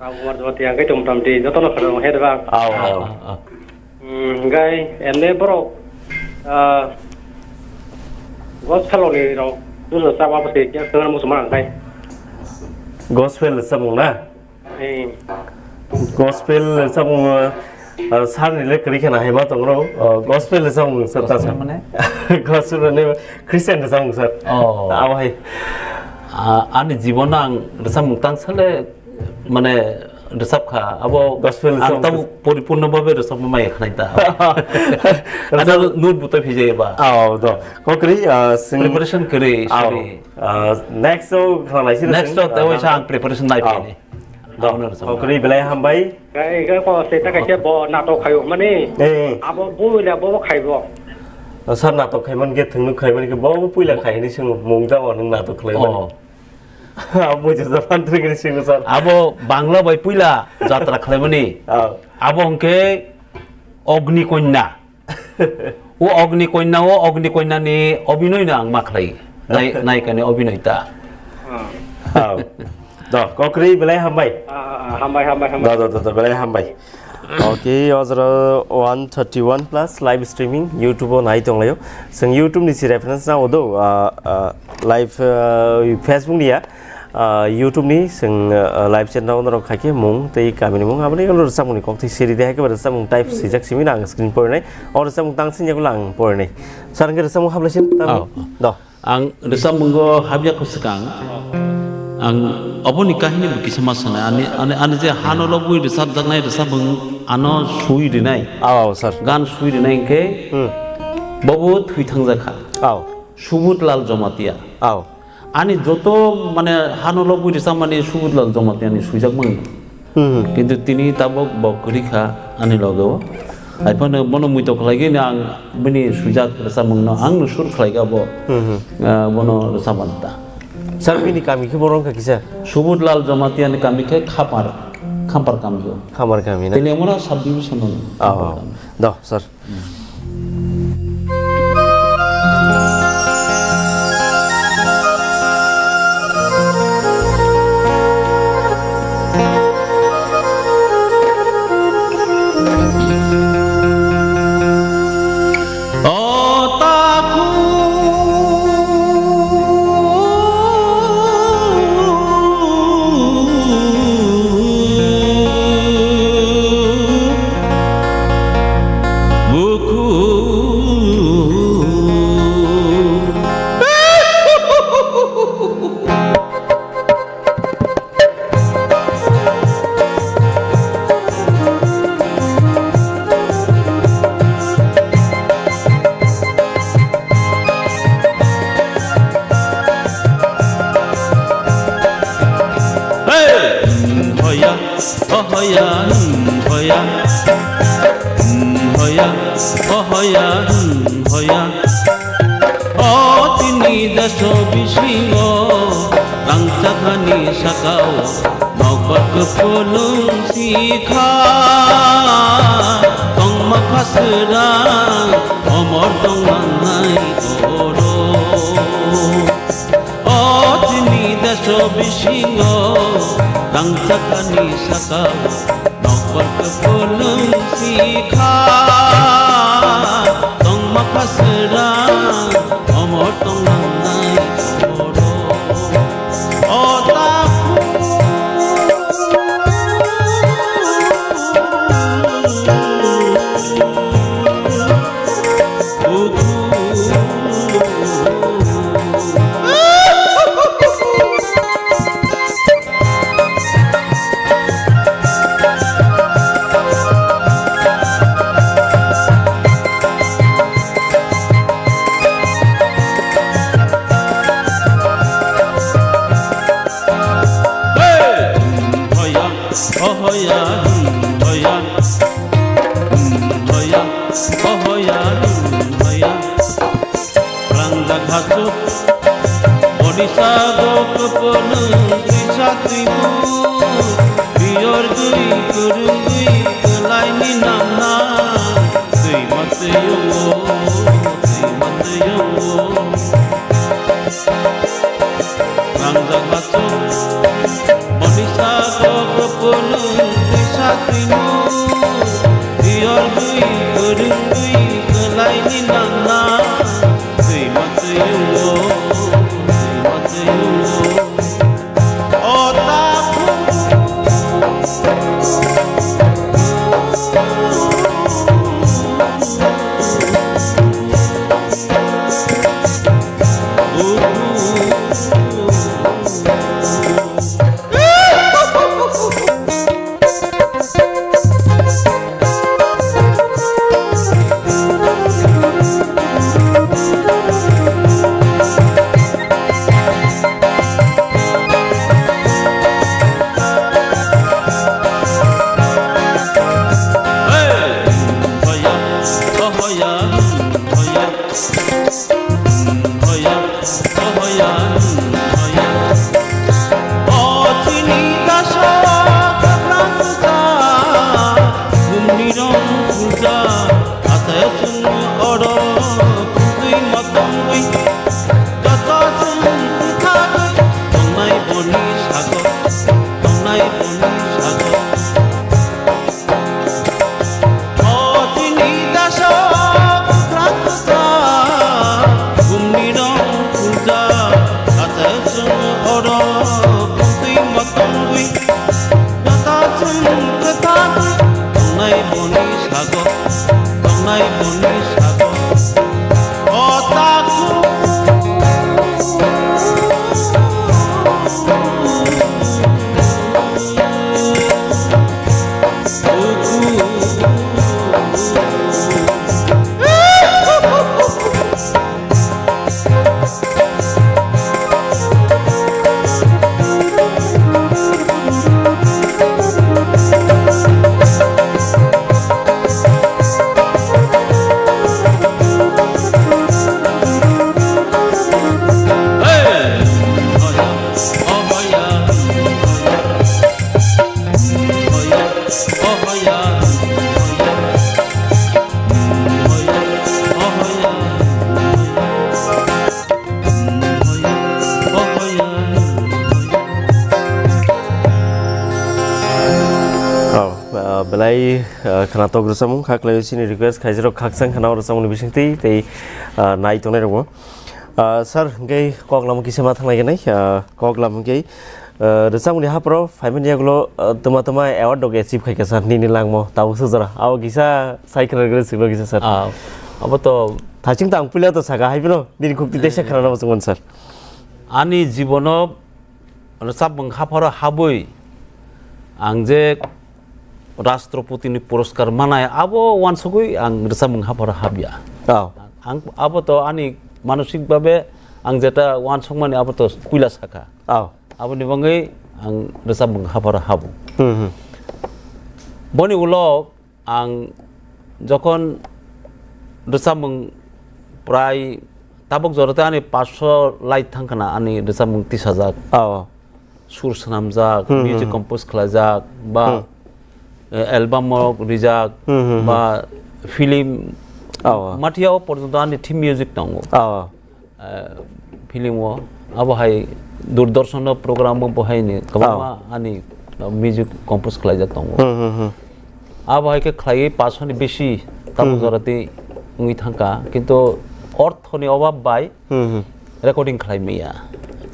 Ram Kumar Jamatia ang khe to motamoti joto no khna he ba. Oh, oh. Ah, ah, ah. Hmm, gai, ene borok, ah, gospel ni rok, dulu sama apa sih, ya, dengan musuh mana, gai? Gospel samung na? Eh. Gospel samung, ah, sir ni le kwrwi khna hai ma tong rw, ah, gospel samung sir ta Gospel sir. Mane? Gospel mane Christian samung sir. Oh. Abo hai. Ah, ani jibon ang rwchapmung tang sale mane rwchap kha. Abo Gospel ang song. Tamo poripurno babe rwchapma mai khna ta. Rwchap- Ano nur butai phijaya ba. Oh, do. Kokri, ah, sing- Preparation kwrwi, Oh. Sorry. Ah, next o khna lai sini Next sing. O tewi Ah, sa ang preparation nai Oh. Phini. Do, Ano rwchapma. Kokri belai hambai. Kai, kai, ko se ta kai se bo natok khayo mani. Eh. Abo bo le bo bo khai bo. Sir natok khai man ge thung khai man ge bo bo puila khai ni sing mung ta bo nung natok khai man. Oh. Abo je Japan thung ni sing sir. Abo Bangla bai puila jatra khlai mani. Oh. Abo hwnkhe Ogni Konya. O Ogni Konya, o Ogni Konya ni obinoy no ang ma khlai. Nai-, naikani obinoy ta. Ah. Oh. Do, kokri belai hambai. Ah, ah, ah, hambai, hambai, hambai. Do, do, do, do, belai hambai. Okay, o jora one thirty-one plus live streaming YouTube o nai tonglaio. Chwng YouTube ni si reference na odo, ah, ah, live, ah, Facebook ni ya. Ah, YouTube ni chwng, ah, live channel o norok khaikhe mung tei kamini mung, aboni ulo rwchapmung ni kok twi siri de, hai khe ba rwchapmung type swijak simi no ang screen porinai. O rwchapmung tang sini ulo ang porinai. Sir, hwnkhe rwchapmung hablaisin tang. Oh. Do. Ang rwchapmungo habya kho swkang. Ang oboni kahini bo kisa ma sanai. Ani, ani, ani je hano lobwi rwchapjaknai rwchapmung ano sui rinai. Aw, sir. Gan sui rinai hwnkhe Hmm. bobo thwi thangjakha. Aw. Subut Lal Jamatia. Aw. Ani joto, mane, hano lobwi rwchapmani Subut Lal Jamatia ni swijak mano. Hmm. Kintu tini tabok bo kwrwi kha ani loge o. Hai phano bono muitok khlaigwi no ang bini swijak rwchapmung no ang no sur khlai kha bo. Hmm, hmm. Ah, bono rwchapmani ta. Sir, bini kami khe boro wngkha kisa? Subut Lal Jamatia ni kami khe Khapar, Khampar kami o. Khamar kami na? Teliamura sub division o. Oh, Khampar kami. Do, sir. Hey! Hoya, oh hoya, hmm, hoya. Hmm, hoya, oh hoya, hmm, hoya. O chini deso bisingo rangchak Ani sakao nokbar kwpulung sikha, tongma khaswrang omor tonglangnai oro. O chini deso bisingo rangchakani sakao nokbar kwpulung sikha, tongma khaswrang omor tonglangnai oro. O takhuk. Hey! Hoya, oh hoya, hmm, hoya. Hmm, hoya, oh hoya, hmm, hoya. Rangjak hachuk, boni sago kwpwlwng twisa twibu. Biyor gwi, kwrwng gwi, kwlaini nangna. Twima twiyungo, twima twiyungo. Rangjak hachuk, boni sago kwpwlwng twisa twimu. Diyor gwi, kwrwng gwi, kwlaini nangna. Twima twiyungo, twima twiyungo. O takhuk. Hey! Hoya, oh hoya, hmm, hoya. Hmm, hoya, oh hoya, hmm, hoya. O chini daso kwplang kwchak, bumni rong phuljak, achai chwng oro kwtwi motongwi. Joto chwng kwthagwi tongnai boni sago, tongnai boni sago. O chini daso kwthang kwthang, bumni rong phuljak, achai chwng oro kwtwi motongwi. Joto chwng kwthagwi tongnai boni sago, tongnai boni sago. O takhuk. Oh, ah, belai, ah, khwnatok rwchapmung kha khlaio, chini request khaijak rok khakchang khna o rwchapmungni bisingtwi tei, ah, nai tongnai rokbo. Ah, sir, hwnkhe kok lama kisa ma thanglai gwnai, ah, kok lama hwnkhe, ah, rwchapmungni hapharo phaimani yagulo, ah, twma twma award rok achieve khaikha sir, nini langmo tabuk sujora. Abo kisa sai khna rwgwlai swklo kisa sir. Ah, abo to thaching tang puila to saka hai phano nini khukti teisa khna rwchapmung sir. Ani jibono rwchapmung hapharo habwi ang je Rashtrapati ni puraskar manai, abo wansugwi ang rwchapmung hapharo habya. Oh. Ang abo to ani manosik babe ang jeta wansukmani abo to puila saka. Oh. Aboni bagwi ang rwchapmung hapharo habo. Hmm, hmm. Boni ulo ang jokhon rwchapmung prai tabuk jora tei ani paanch sho like thang khna ani rwchapmung tisajak. Oh. sur swnamjak, Hmm, music hmm. compose khlaijak, ba, Hmm. eh, album o rijak, Hmm, hmm, hmm. ba film, Awa. Mathiya o porjonto ani theme music tongo. Awa. Eh, film o, abo hai Doordarshan o program o bo hai ni kwbangma Awa. ani music compose khlaijak tongo. Hmm, hmm, hmm. Abo hai khe khlaiwi paanch sho ni bisi tamo Hmm. jora twi wngwi thangkha, kintu ortho ni obab bai Hmm, hmm. recording khlai maya.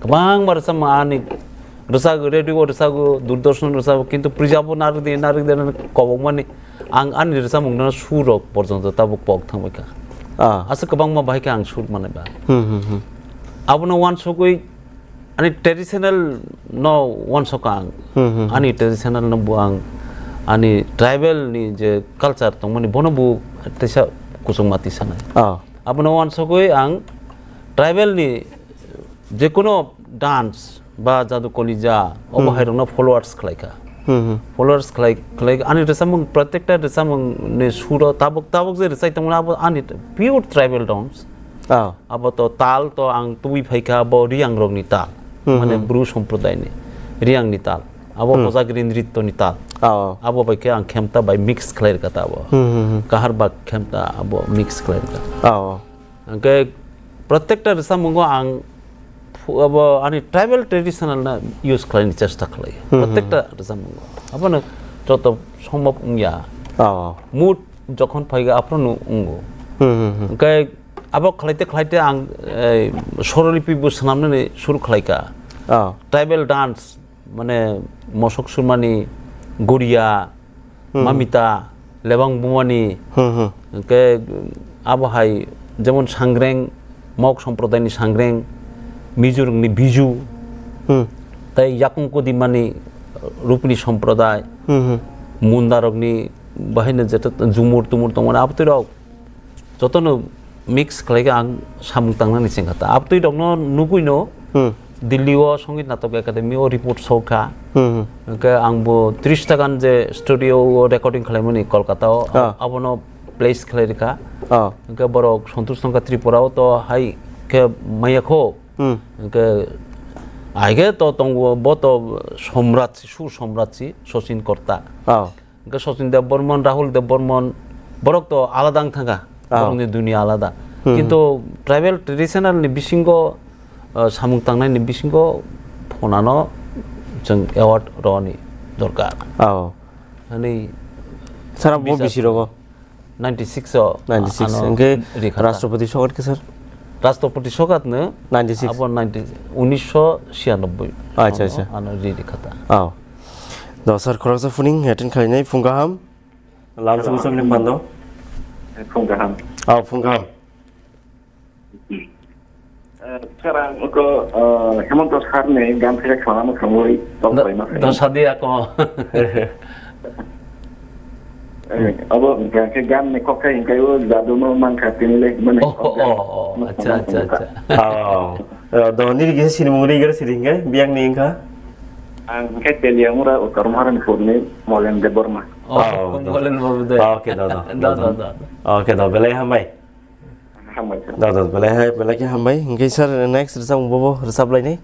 Kwbangma rwchapmung ani rwchago, radio o rwchago, Doordarshan rwchago, kintu prijabo narwk di, narwk di, narwk kobokmani ang ani rwchapmung no sur rok porjonto tabuk pok thangbaikha. Ah. Aswk kwbangma bahai khe ang sur manai ba. Hmm, hmm, hmm. Abono uansugwi ani traditional no uansukha ang. Hmm, hmm, hmm. Ani traditional no bo ang ani tribal ni je culture tongmani bono bo teisa kuchukma tisanai. Ah. Abono uansugwi ang tribal ni jekono dance ba jadu kolija obo Hmm. hai rokno followers khlaikha. Hmm, hmm. Followers khlai, khlai ani rwchapmung, protekta rwchapmung ni suro tabuk, tabuk je rwchai tongmani abo ani pure tribal dance. Ah. Abo to tal to ang tubui phaikha abo Riang rokni tal. Hmm, Mane hmm. Bru somprodaini Riang ni tal. Abo Hmm. Hojagiri nritto ni tal. Ah. Abo bai khe ang khemta bai mix khlai rwkha ta abo. Hmm, hmm, hmm. Kahar bak khemta abo mix khlai rwkha. Ah. Hwnkhe protekta rwchapmungo ang phu-, abo ani tribal traditional na use khlaini chesta khlai. Hmm, hmm. Protekta rwchapmungo. Abono joto sombhob wngya. Oh. Mood jokhon phaiga aphuru no wngo. Hmm, hmm, hmm. Hwnkhe abo khlaite khlaite ang, eh, sorolipi bo swnamnani suru khlaika. Oh. Tribal dance. Mane mosok surmani, goriya, Hmm. mamita, lebang bumani, Hmm, hmm. hwnkhe abo hai jemon sangreng, mok somprodaini sangreng, Mizorokni biju, Hmm. tei yakung kodimani rupni somprodai, Hmm, hmm. Mundarokni bahaino jeto jumur tumur tongmani abotwi rok. Jotono mix khlai khe ang samung tangnani chengkha ta. Abtwi rokno nugwino Hmm. Delhi o Songit Natok Academy o report sokha. Hmm, hmm. Hwnkhe ang bo tris takan je studio o recording khlaimani Kolkata o, Ah. abono place khlai rikha. Ah. Hwnkhe borok Santosh Tongkha Tripura o to hai khe maya kho. Hmm. Hwnkhe ai khe to tongo bo to Somrat si, Sur Somrat si, Sachin Korta. Ah. Hwnkhe Sachin Debbarman, Rahul Debbarman, borok to alada wng thangkha, Ah. borokni dunia alada. Hmm. Kintu tribal traditional ni bisingo, uh, samung tangnai ni bisingo phonano chwng award rwni dorkar. Oh. Ani sara bo bisa bisi rogo? Ninety six o Ninety six. Ano Hwnkhe rikha ta. Rashtrapati Sokat khe sir? Rashtrapati Sokat no ninety six. Abo ninety, unisho chiyanobboi. Acha, acha. Ano ri rikha ta. Oh. Do sir, khoroksa phuning attend khlainai, phung kaham. Lam Hello. Sung sung ni pando. Phung kaham. Oh, phung kaham. Eh, sir, ang uko, eh, Hemanta sir ni gan thai khlana mwkhangwi tong Do, paima khe. Do sadi ako. Eh, abo hwnkha khe gan ni kok khai hwnkhe o jadu no mankha tini le, mane Oh, kok oh, gan. Oh, acha, acha, acha. Oh. Eh, do nini kisa sinimung ri gar siri hwnkhe, biyang ni wngkha? Ang hwnkhe Teliamura Uttar Maharanipur ni Molen Debbarma. Oh, Oh, do. Molen Babu de. Okay, do, do, Do, do, do, do. do. Okay, do, belai hambai. Hambai, sir. Do, do, belai hai, belai khe hambai. Hwnkhe sir, next rwchapmung bobo rwchap lainai.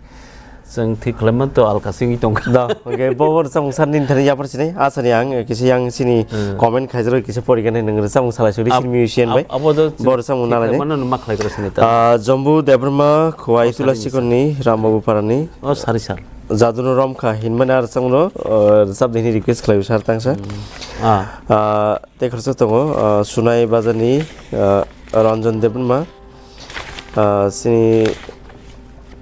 Chwng thik khlaima to alka singwi tongkha. Do, hwnkhe bobo rwchapmung sir nini thani yapar sinai. Asani ang, eh, kisa yang sini Hmm. comment khaijarwi kisa poriganai nwng rwchapmung salai suri Ah, sini musician bai. Abo do Bo rwchapmung thik nalainai. Khlaimano numa khlaigra sini ta. Ah, Jombu Debbarma, Khowai Oh, sir, Tulasi sir. Konni, Rambabu Parani. Oh, sorry, sir. Jadunu Romkha hinmani ah rwchapmung no, ah, rwchap dini request khlaio sir tangsa. Hmm. Ah. Ah, Tei khoroksa tongo, ah, Sunai Bazarni, ah, Ranjan Debbarma, ah, chini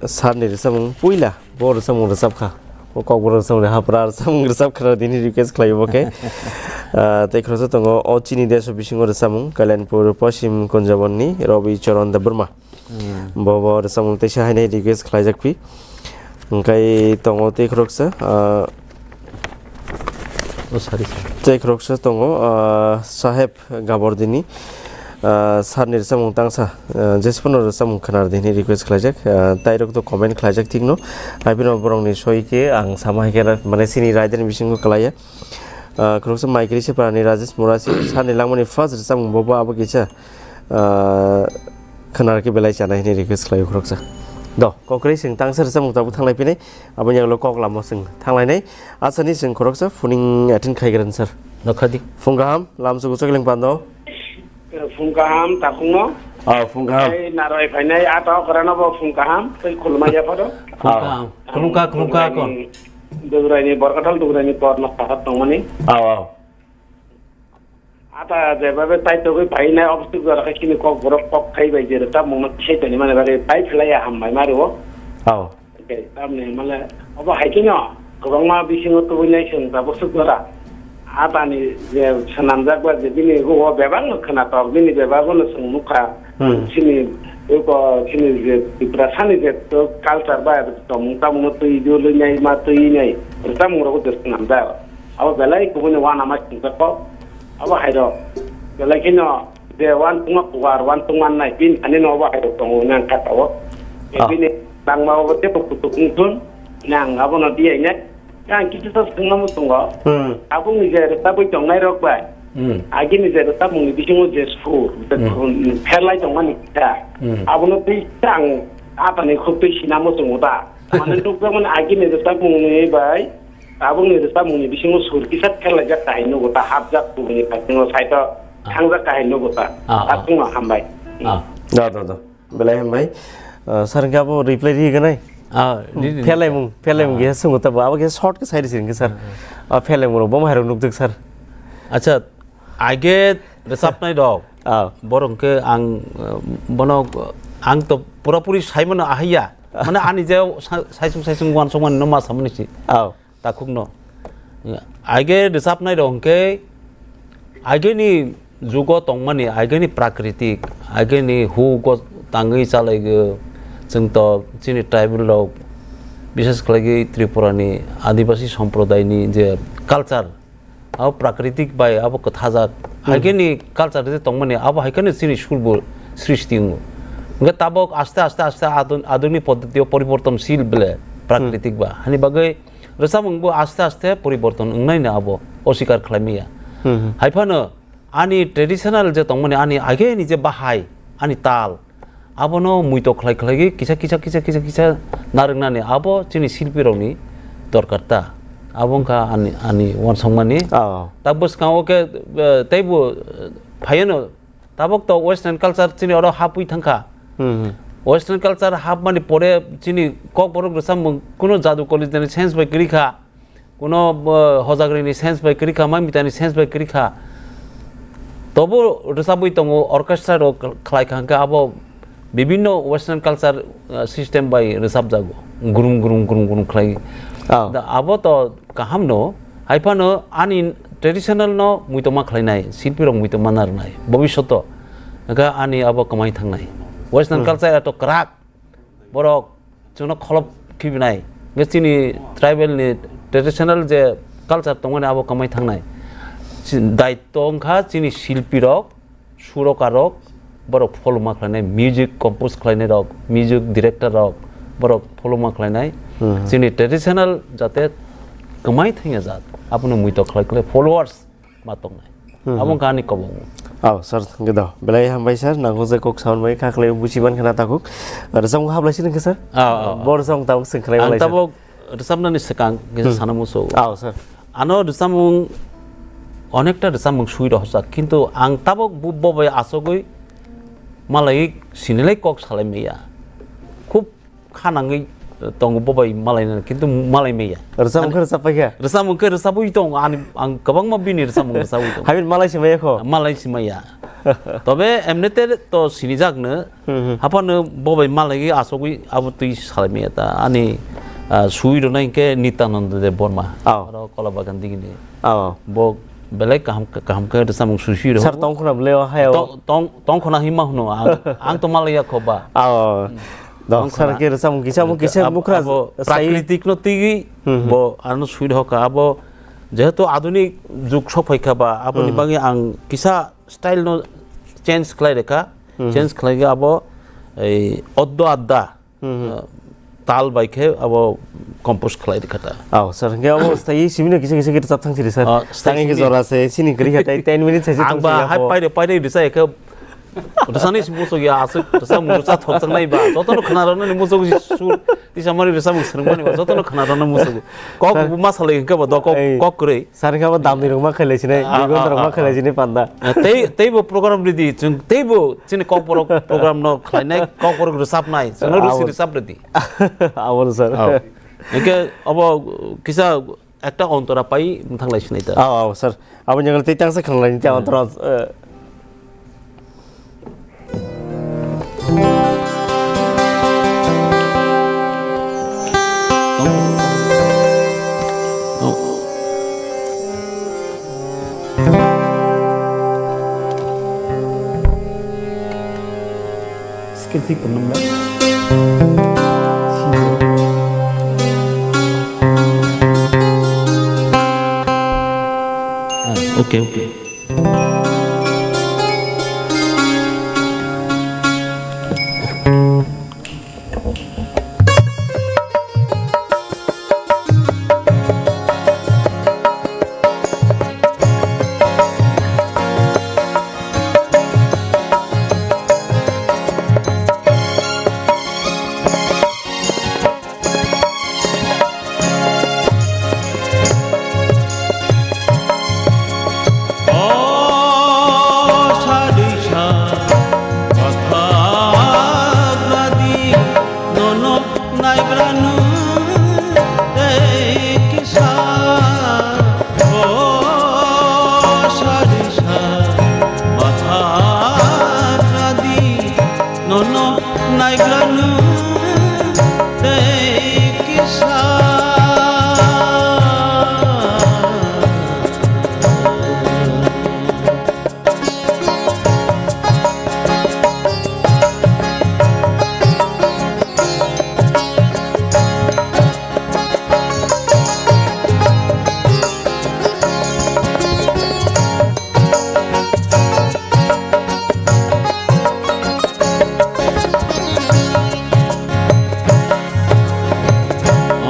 sir ni rwchapmung puila, bo rwchapmung rwchapkha. Bo Kokborok rwchapmung hapra rwchapmung rwchapkha, dini request khlaio bo khe. Ah, tei khoroksa tongo, O Chini Desh bisingo rwchapmung, Kalyanpur Poschim Kunjabonni Robi Charan Debbarma. Hmm. Bo, bo rwchapmung teisa hainai request khlaijak phi. Hwnkhe tongo tei khoroksa, ah, Oh, sorry, sir. Tei khoroksa tongo, ah, Saheb Gabardini, ah, sir ni rwchapmung tangsa, ah, jesphano rwchapmung khwnar di hwnwi request khlaijak, ah, tairok to comment khlaijak thikno. Hai phano borokni soi khe ang sama hai khe ra-, mane chini rider ni bisingo kwlaiya. Ah, khoroksa Maikri Separani Rajesh Murasi, sir ni langmani first rwchapmung bo, bo abo kisa. Ah, khwnar khe belai chanai hwnwi request khlaio khoroksa. Do, kokrwi chwng tangsa rwchapmung tabuk thanglai phinai, aboni yagulo kok lama chwng thanglainai. Asani chwng khoroksa phuning attend khaigrani sir. Nokhadi. Phung kaham, lam chugu chokling pando. Phung kaham, takhungno. Ah, phung kaham. Tei narwai phainai, ata okra no bo phung kaham, tei khulumai yapharo. Phung kaham. Khulumkha, khulumkha kon. Dugraini, Borkathal Dugraini por no kaham tongmani. Aw, aw. Ata jebabe tai togwi phainai, obosuk jora khe chini kok borok kok khai bai je rwchapmung no sai toni mani bagwi pai phlai ya hambai ma rwo. Aw. Okay, tamni male obo hai kheno kwbangma bisingo tubui nai chwng tabuk swk jora. Atani je swnamjak ba je bini rugo bebak no khwnatok, bini bebak no chwng nukha. Hmm. Chini uko chini je Tiprasani je to culture ba tongmung tamung no twi dulwi nai ma twi nai rwchapmung rogo je swnamjak. Abo belai kubuni uanama singsa kok. Abo hairok belai kheno je uantungma kuar, uantungma nai, bini thani no abo hairok tongo nang kha tao. Ah. Bini tangma abo tebo kutuk wngthun, nang abono diyainai. Yang kisu to swngma muchungo. Hmm. Aboni je rwchabwi tongnai rok bai. Hmm. Agini je rwchapmungni bisingo je sur, je Hmm. sur, pherlai tongmani kisa. Hmm. Abono tei ang atani khuk twi sina muchungo da. Mane nukjakmani agini rwchapmungni bai tabukni rwchapmungni bisingo sur kisa pherlaijak kahai nugo ta, hapjak kubuni bisingo saito Ah. thangjak kahai nugo ta. Ah, ah. Aswkno hambai. Ah. Da, da, da. Belai hambai. Ah, sir, hwnkhe abo reply ri ganai? Ah, ri, ri, ri. Pherlaimung, pherlaimung Ah. khe swngo ta bo. Abo khe short khe sai risi hwnkhe sir. Ah. Ah, pherlaimung rok bo mahairok nukjak sir. Acha, age rwchapnai rok. Ah. Borok hwnkhe ang, ah, bono, ang to pura puri saimano ahaiya. Mane ani je sa-, saisung saisung uansukmani no ma samani si. Ah. Takhukno. Aige rwchapnai rok hwnkhe, aigeni jugo tongmani, aigeni prakritik, aigeni hugo tangwi chalaigo, chwng to chini tribal rok, bises khlaigwi Tripura ni Adibasi somprodaini je culture, abo prakritik bai abo kwthajak. Hmm. Aigeni culture je tongmani, abo hai kheno chini sur bo srishti wngo. Hwnkhe tabok aste aste aste adun-, aduni poddotio poribortonshil bele prakritik Hmm. ba. Hani bagwi Rwchapmung bo aste aste poriborton wngnai no abo osikar khlai maya. Hmm, hmm. Hai phano ani traditional je tongmani ani ageni je bahai, ani tal, abono muito khlai khlai kisa kisa kisa kisa kisa narwknani abo chini silpi rokni dorkar ta. Abo wngkha ani, ani uansukmani. Oh. Ta bwskango khe, eh, teibo, eh, phaiano Tabok to western culture chini oro hapwi thangkha. Hmm, hmm. Western culture hapmani pore chini kokborok rwchapmung kuno jadu college ni sense bai kwrwi kha, kuno, uh, hojagri ni sense bai kwrwi kha, mamita ni sense bai kwrwi kha. Tobo rwchapwi tongo, orchestra rok khlai kha, hwnkhe abo bibinno western culture, uh, system bai rwchapjago, grum grum grum grum khlai. Oh. Da abo to kaham no, hai phano ani traditional no muitoma khlainai, silpi rok muitoma narwnai, bobishoto. Hwnkhe ani abo kwmai thangnai. Western Hmm. culture to kwrak, borok chwngno kholop khibinai. Hwnkhe chini tribal ni traditional je culture tongmani abo kwmai thangnai. Chi-, daitto wngkha chini silpi rok, surokarok, borok pholuma khlainai, music compose khlainai rok, music director rok, borok pholuma khlainai. Hmm. Chini traditional jate kwmai thangya jat, abono muito khlai khlai followers ma tongnai. Hmm. Abo wngkha ani kobong. Oh, sir, thangkhe do. Belai hambai, sir, nango je kok sound bai kha khlai buchi man khana takhuk. Rwchapmung hablai sini khe, sir? Ah, ah, ah. Bo rwchapmung tabuk swng khlai Ang malai, sir. Tabuk rwchapnani swkang kisa Hmm. sana muchungo. Oh, sir. Ano rwchapmung, onekta rwchapmung sui rohorjak, kintu ang tabok bo, bo bai achogwi malai sinilai kok salai maya. Khub kha nangwi tongo bo bai malai nani, kintu malai maya. Rwchapmung khe rwchap paikha? Rwchapmung khe rwchabwi tongo, ani, ang kwbangma bini rwchapmung rwchabwi tongo. Haibini malai si maya kho? Malai si maya. Tobe emnete to sinijakno, Hmm, hmm. Haphano bo bai malai achogwi abo twi salai maya ta. Ani, ah, sui rwnai hwnkhe Nityananda Deb Borma. Oh. Aro Kolabagan digini. Oh. Bo belai kaham, kaham khe rwchapmung sui sui rw. Sir, tongkhona bwlai o hayao? Tong, tong, tongkhona hinma hwno. Ang, ang to malai ya kho ba. Oh. Hmm. Dok, sir, tongkhona. Khe rwchapmung kisa, bo kisa Abo, bukra abo sai. Prakritik no twi Hmm, hmm. bo ano sui rw kha. Abo jehetu adunik jug sok phai kha ba, aboni Hmm. bagwi ang kisa style no change khlai rwkha, Hmm. change khlai khe abo ei oddo adda, Hmm. uh, tal bai khe abo compose khlai rwkha ta. Oh, sir, hwnkhe abo staywi simi no kisa kisa khe rwchap thang siri, sir. Oh, stay Tangwi khe simi. Jora se, sini kwrwi kha tei ten minutes se Ang thang ba siri hai hapo. Paire, paire rwchai khe Rwsani si muchuk ya aswk rwsa muchuk cha thok chang nai ba. Jotono khna rwna ni muchuk si sur tisa mani rwsa mung swrwng mani ba. Jotono khna rwna muchuk. Kok Sir. Bu ma salai hwnkhe ba do kok, Ei. Kok kwrwi. Sir khe bo damni rok ma khailai sinai, Ah, bigondra ah, rok ma ah, khailai ah. Sinai panda. Ah, tei, tei bo program ridi, chwng tei bo chini kokborok program no khlainai, kokborok rwchapnai, chwngno Ah, rusi abo. Rwchap ridi. Abo sir. Oh. Hwnkhe obo kisa ekta ontora pai mthang lai sinai ta. Oh, oh, sir. Abo nyagal tei tangsa khanglai ni tei ontora, eh. Skip tik pun nang. Ah, okay, okay. O sadisa, pathak nadi, nono naigranu tei kisa. O sadisa, pathak nadi, nono naigranu tei kisa.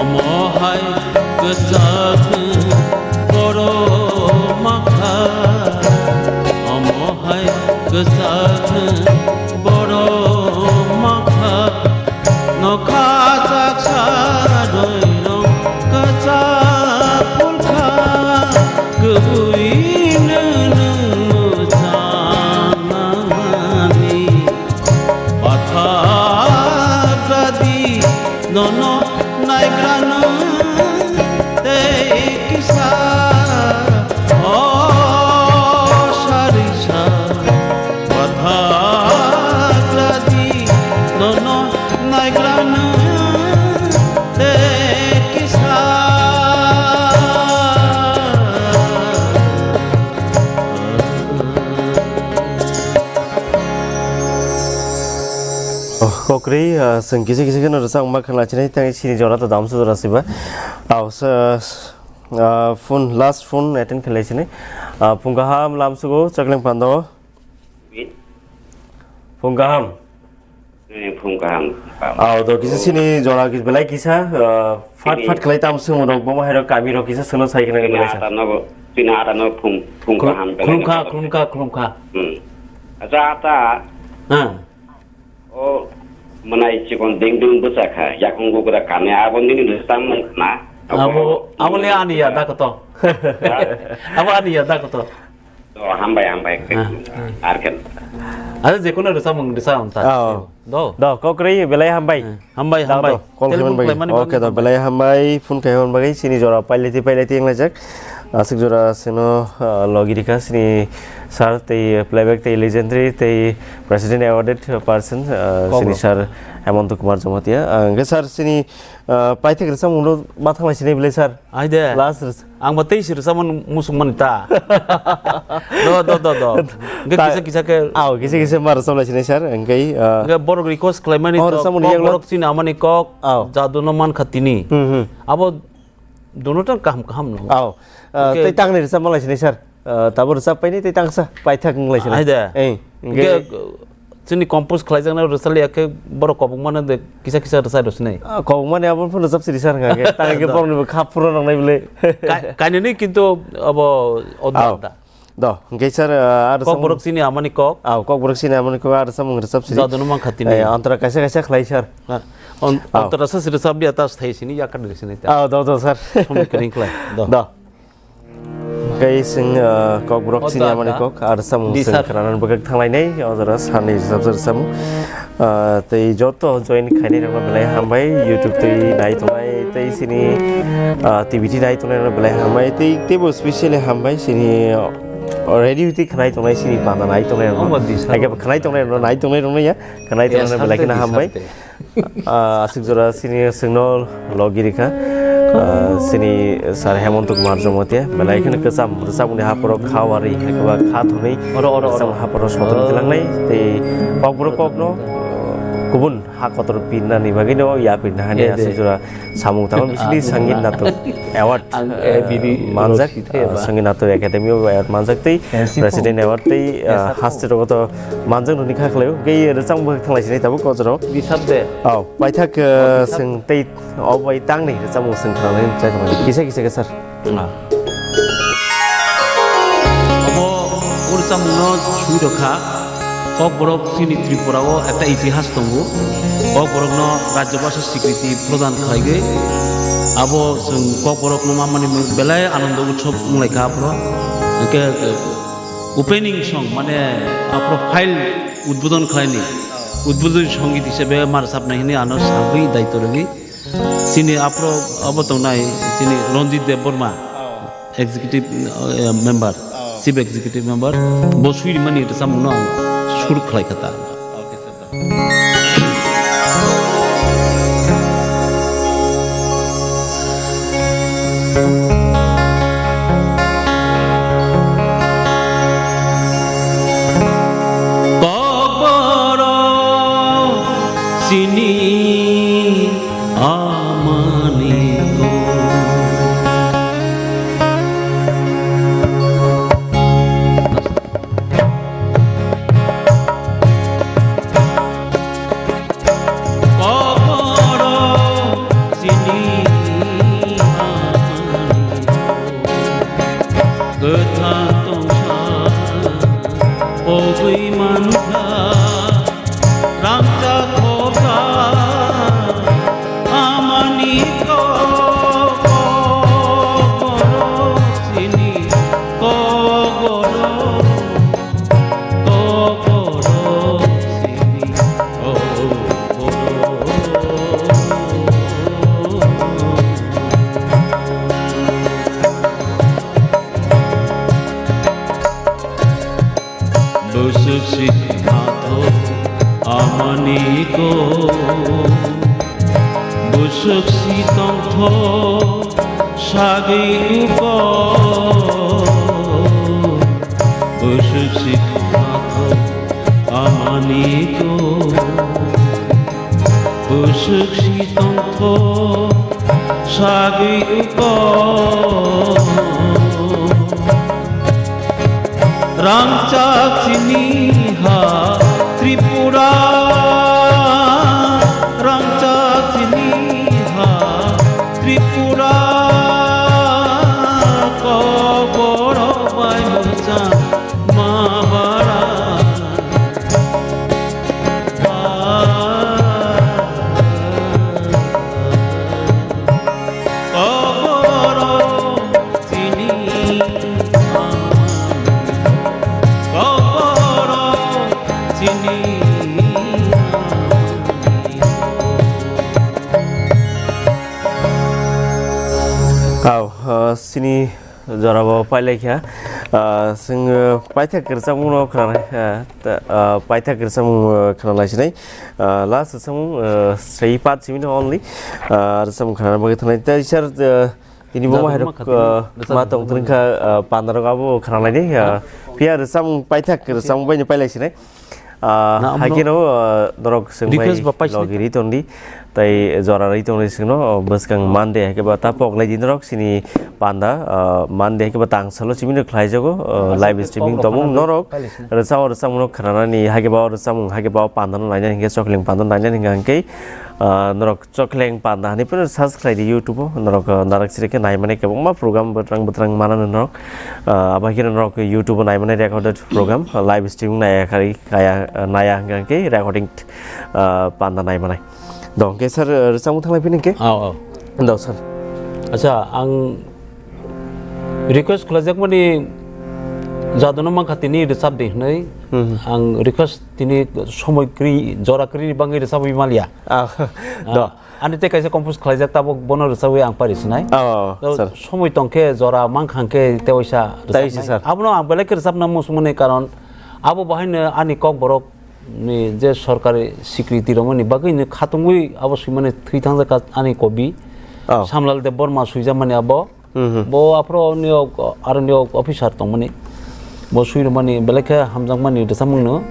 Omo hai kwchak borok makha, omo hai kwchak borok makha. Nokha chaksa rwirok kwchak pulkha, kwbwi nwng mwchang nangmani. Pathak radi nono naigranu tei kisa, o sarisa. Pathak radi nono naigranu tei kisa. Oh, kokri, ah, chwng kisa kisa kheno rwchapma khwna chinai, tei sini jora to damsa jora siba. Aw, sa, ah, phone, last phone attend khlai chinai. Ah, phung kaham lamsugo, Chakleng Pando. Phung kaham. Eh, phung kaham. Aw, to kisa sini jora kis belai kisa, ah, fat Sini. Fat khlai tam sung rok, bo hai rok kami rok kisa sono sai khna Sini belai sa. Ata no, sini ata no phung, phung Khul-, kaham belai khulumkha, na. Khulumkha, khulumkha. Hmm. Acha ata. Ha. O, manai chikon ding ding bwsa kha, yakung gukra kami abo nini rwchapmung khna. Abo, abo le ani ya da koto. Ha? Abo ani ya da koto. To, hambai, hambai. Ah, ah. Arkan. Ada je kono rwchapmung rwchap ang ta. Oh. Do. Do, kokri, belai hambai. Ah, hambai, Da, hambai. Do, call Telephone khaiman bagwi. Khaiman Okay, do, bagwi. Belai hambai, phone khaiman bagwi, sini jora paileti, paileti wnglaijak. Aswk jora sino, ah, logi rikha, sini sir tei playback tei legendary tei president awarded person, ah, Kok sini rok. Sir Hemant Kumar Jamatia. Ah, hwnkhe sir, sini Ah, paithak rwchapmung no ma thanglai sinai belai sir. Ai de. Last rwch- Ang ba tei si rwchapmani musuk mani ta. Do, do, do, do. Hwnkhe Ta- kisa kisa khe Aw, kisa kisa ma rwchaplai sinai sir. Hwnkhe, ah, Hwnkhe borok request khlaimani Oh, to, rwchapmani kok yaklo. Borok chini amani kok Aw. Jadu no man kha tini. Hmm, hmm. Abo dono ta kaham kaham no. Aw. Ah, Hwnkhe tei tangni rwchapmalai sinai sir. Ah, tabuk rwchap painai tei tangsa paithak wnglaisina. Ai de. Ei, Hwnkhe, hwnkhe chini compose khlaijaknai rwchaliya khe borok kobokmano de kisa kisa rwchai rwsinai. Ah, kobokmani abo phano rwchap siri sar wngkha khe. Tang khe borokni bo kha phuru nangnai bwle. Ka-, kainwini kintu abo o Aw. Da. Do, hwnkhe sir, ah, aro Kokborok chini amani kok. Ah, Kokborok chini amani kok, aro samung rwchap sini. Jadunu mankha tini. Eh, antara kaisa kaisa khlai sir. Ah, on-, Ah. Antara sa sini sabdi atas thai sini, yakar diri sini ta. Ah, do, do, sir. Somoi kering khlai. Do. Do. Hwnkhe sing, ah, Kokborok chini amani kok, aro samung sing khwnanan bwkhak thanglainai, o jora sani rwchap sir samung. Ah, tei joto join khainai rokno belai hambai, YouTube tei nai tongnai tei sini, ah, T V tei nai tongnai rokno belai hambai tei teibo specially hambai sini, ah, radio tei khnai tongnai sini panda nai tongnai rokno. Omo di sa. Haikhe bo khnai tongnai rokno nai tongnai rokno ya, khnai tongnai rokno belai kheno hambai. Ah, aswk jora sini sengno logi rikha. Ah, sini sir Hemant Kumar Jamatia, belai kheno kwcham rwchapmungni hapharo kha wari, haikhe ba kha thwnwi. Oro, oro, oro. Rwchapmung hapharo soton khelangnai, tei kokborok kokno kubun ha kotor pirnani bagwino yapirna hani aswk jora samung tangma bisingtwi Sangeet Natok Award, ang, eh, eh, bini manjak, rosi theba. Ah, Sangeet Natok Academy of Award manjak tei President Award tei, ah, haste rogo to manjak noni kha khlaio. Hwnkhe rwchapmung bwkhak thanglaisini tabuk o jorao. Bisap de. Oh, paithak, ah, bisap. Sing tei o bai tangni rwchapmung sing khanani chai tongmani. Kisa kisa khe sir. Ah. Obo o rwchapmungno sui rwkha. Kokborok chini Tripura o ekta itihas tongo. Kokborokno Rajya Bhasha Swikriti Pradhan khlaigwi. Abo chwng Kokborokno mamani belai Anando Utsav wnglaikha aphuru. Hwnkhe, eh, opening song, mane, aphuru file udbodhon khlaini. Udbodhon songit hisabe ma rwchapnai hwnwi ano sagwi daitw rwgwi. Chini aphuru abo tongnai, chini Ranjit Debbarma, executive, eh, member, chief executive member, bo sui rimani rwchapmungno ang sur khlai kha ta. Kokborok chini amani kok. Kokborok chini amani kok. Kwthang tongsa pogwi mankha. Rangchak khopsa amani kokborok chini kokborok, kokborok chini kokborok. Bwswk si thangtho amani kok, bwswk si tongtho sagwi kok, bwswk si thangtho amani kok. Bwswk si tongtho sagwi kok. Rangchak chini ha Tripura, rangchak chini ha Tripura, kokborok bai mwchang ma bara. Au, ah, sini Jorabo pailai kha, ah, chwng, ah, paithak kwrwchapmungno khwnanai, ah, ta, ah, paithak kwrwchapmung, ah, khwnanai sinai, ah, last rwchapmung, ah, sei pat simi no only, ah, rwchapmung khwnana bagwi thangnai. Tei sir, ah, tini bo ma hairok, ah, ma tong twrwng kha, ah, pandarok abo khwnanai ni, ah, phiya rwchapmung paithak kwrwchapmung bai no pailai sinai. Ah, haikhe no, ah, norok chwng bai logiri tongdi. Tai jora rwi tongwi singno, o, bwskang Monday hai khe ba ta poklai di norok sini panda, o, Monday hai khe ba tang salo chimino khlai jago, o, live streaming tongmung norok rwchao rwchapmung no khwnanani hai khe ba o rwchapmung hai khe ba o panda no nainani hwnkhe chokling panda no nainani hwnkhe, o, norok chokling panda hani phano search khlai di YouTube o norok, o, narak siri khe naimani kwbangma program bwtrang bwtrang manani norok, o, abo hai khe norok YouTube o naimani recorded program, o, live streaming naiya khai kaya, o, naiya hwnkhe recording ah, panda nai manai. Dong ke sir, eh, rwchapmung thanglai phini ke? Aw, aw. Dong sir. Acha, ang request khlaijak mani jadono mankha tini rwchap di hwnwi. Hmm. Ang request tini somoi kri, jora kri ni bangwi rwchapwi maliya. Ah, Ah, do. Ani tei kaisa compose khlaijak tabuk bono rwchapwi ang pari sinai. Oh, To sir. Somoi tongkhe jora mankha hwnkhe tewaisa Tewaisa, rwchapnai. Sir. Abono ang belai khe rwchapna muchung mani karon abo bahaino ani kok borok ni je sorkari sikriti romani bagwi ni khatungwi abo swimani thwi thangjak ka ani kobi. Oh. Samlal Debbarma swijak mani abo. Mhm. Bo aphro ni ok, aro ni ok officer tongmani. Bo swi romani belai khe hamjak mani rwchapmung no.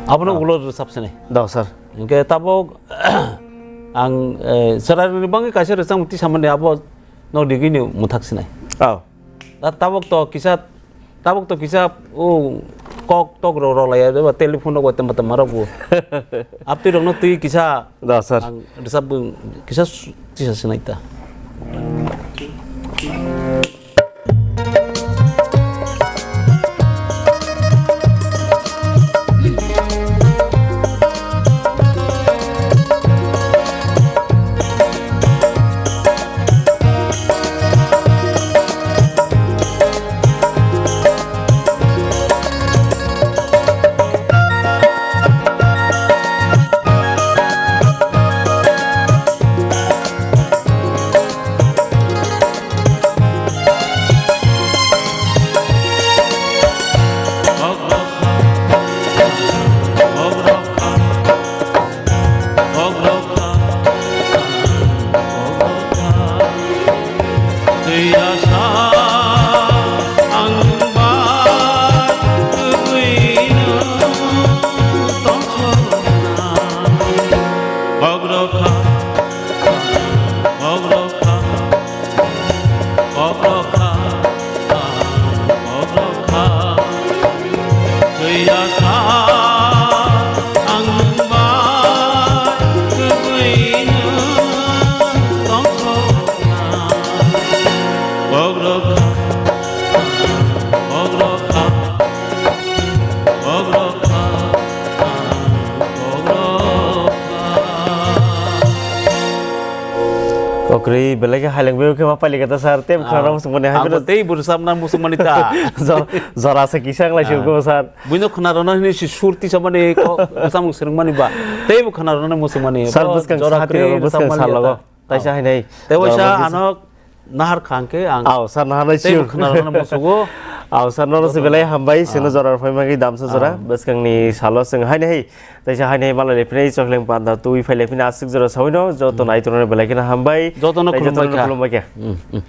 Abono Oh. Ulo rwchap sinai. Dong sir. Hingke tabok ang, eh, chwrairokni bagwi kaisa rwchapmung tisa mani abo no digini mwthak sinai. Oh. Ta-, tabok to kisa Tabuk to kisa, o, kok tok rok rok lai ya, ba telephone rok ba tama tama rok bo. Aptwi rok no twi kisa. Da, sir. Ang rwchap bo kisa su-, kisa sinai ta. Okri belai khe haileng beo khe ma pailika ta sir, tei bwkhwrang rok swngmani hai. Ang bo tei bwrwsam na muchungmani ta. Jor-, jora se kisa wng lai se ko sir. Buino khwna rwna hini si sur tisa mani ko bwsamung swrwngmani ba. Tei bo khwna rwna muchungmani. Sir, bo bwskang jora sati kwrwi rok bwskang rwsapmani sal logo. Ta. Taisa hai nai. Tei waisa ano nahar khang khe ang. Aw, sir, nahar nai sir. Tei bo khwna rwna muchungo. Aw, sir, nono se belai hambai, sino jora rw phai magi damsa jora. Bwskang ni salo swng hai nai. Taisa hai nai malai le phini chokleng panda twi phai le phini aswk jora sawi no, joto nai tono belai kheno hambai. Joto no khulumbai kha. Khulumbai kha. Hmm, hmm.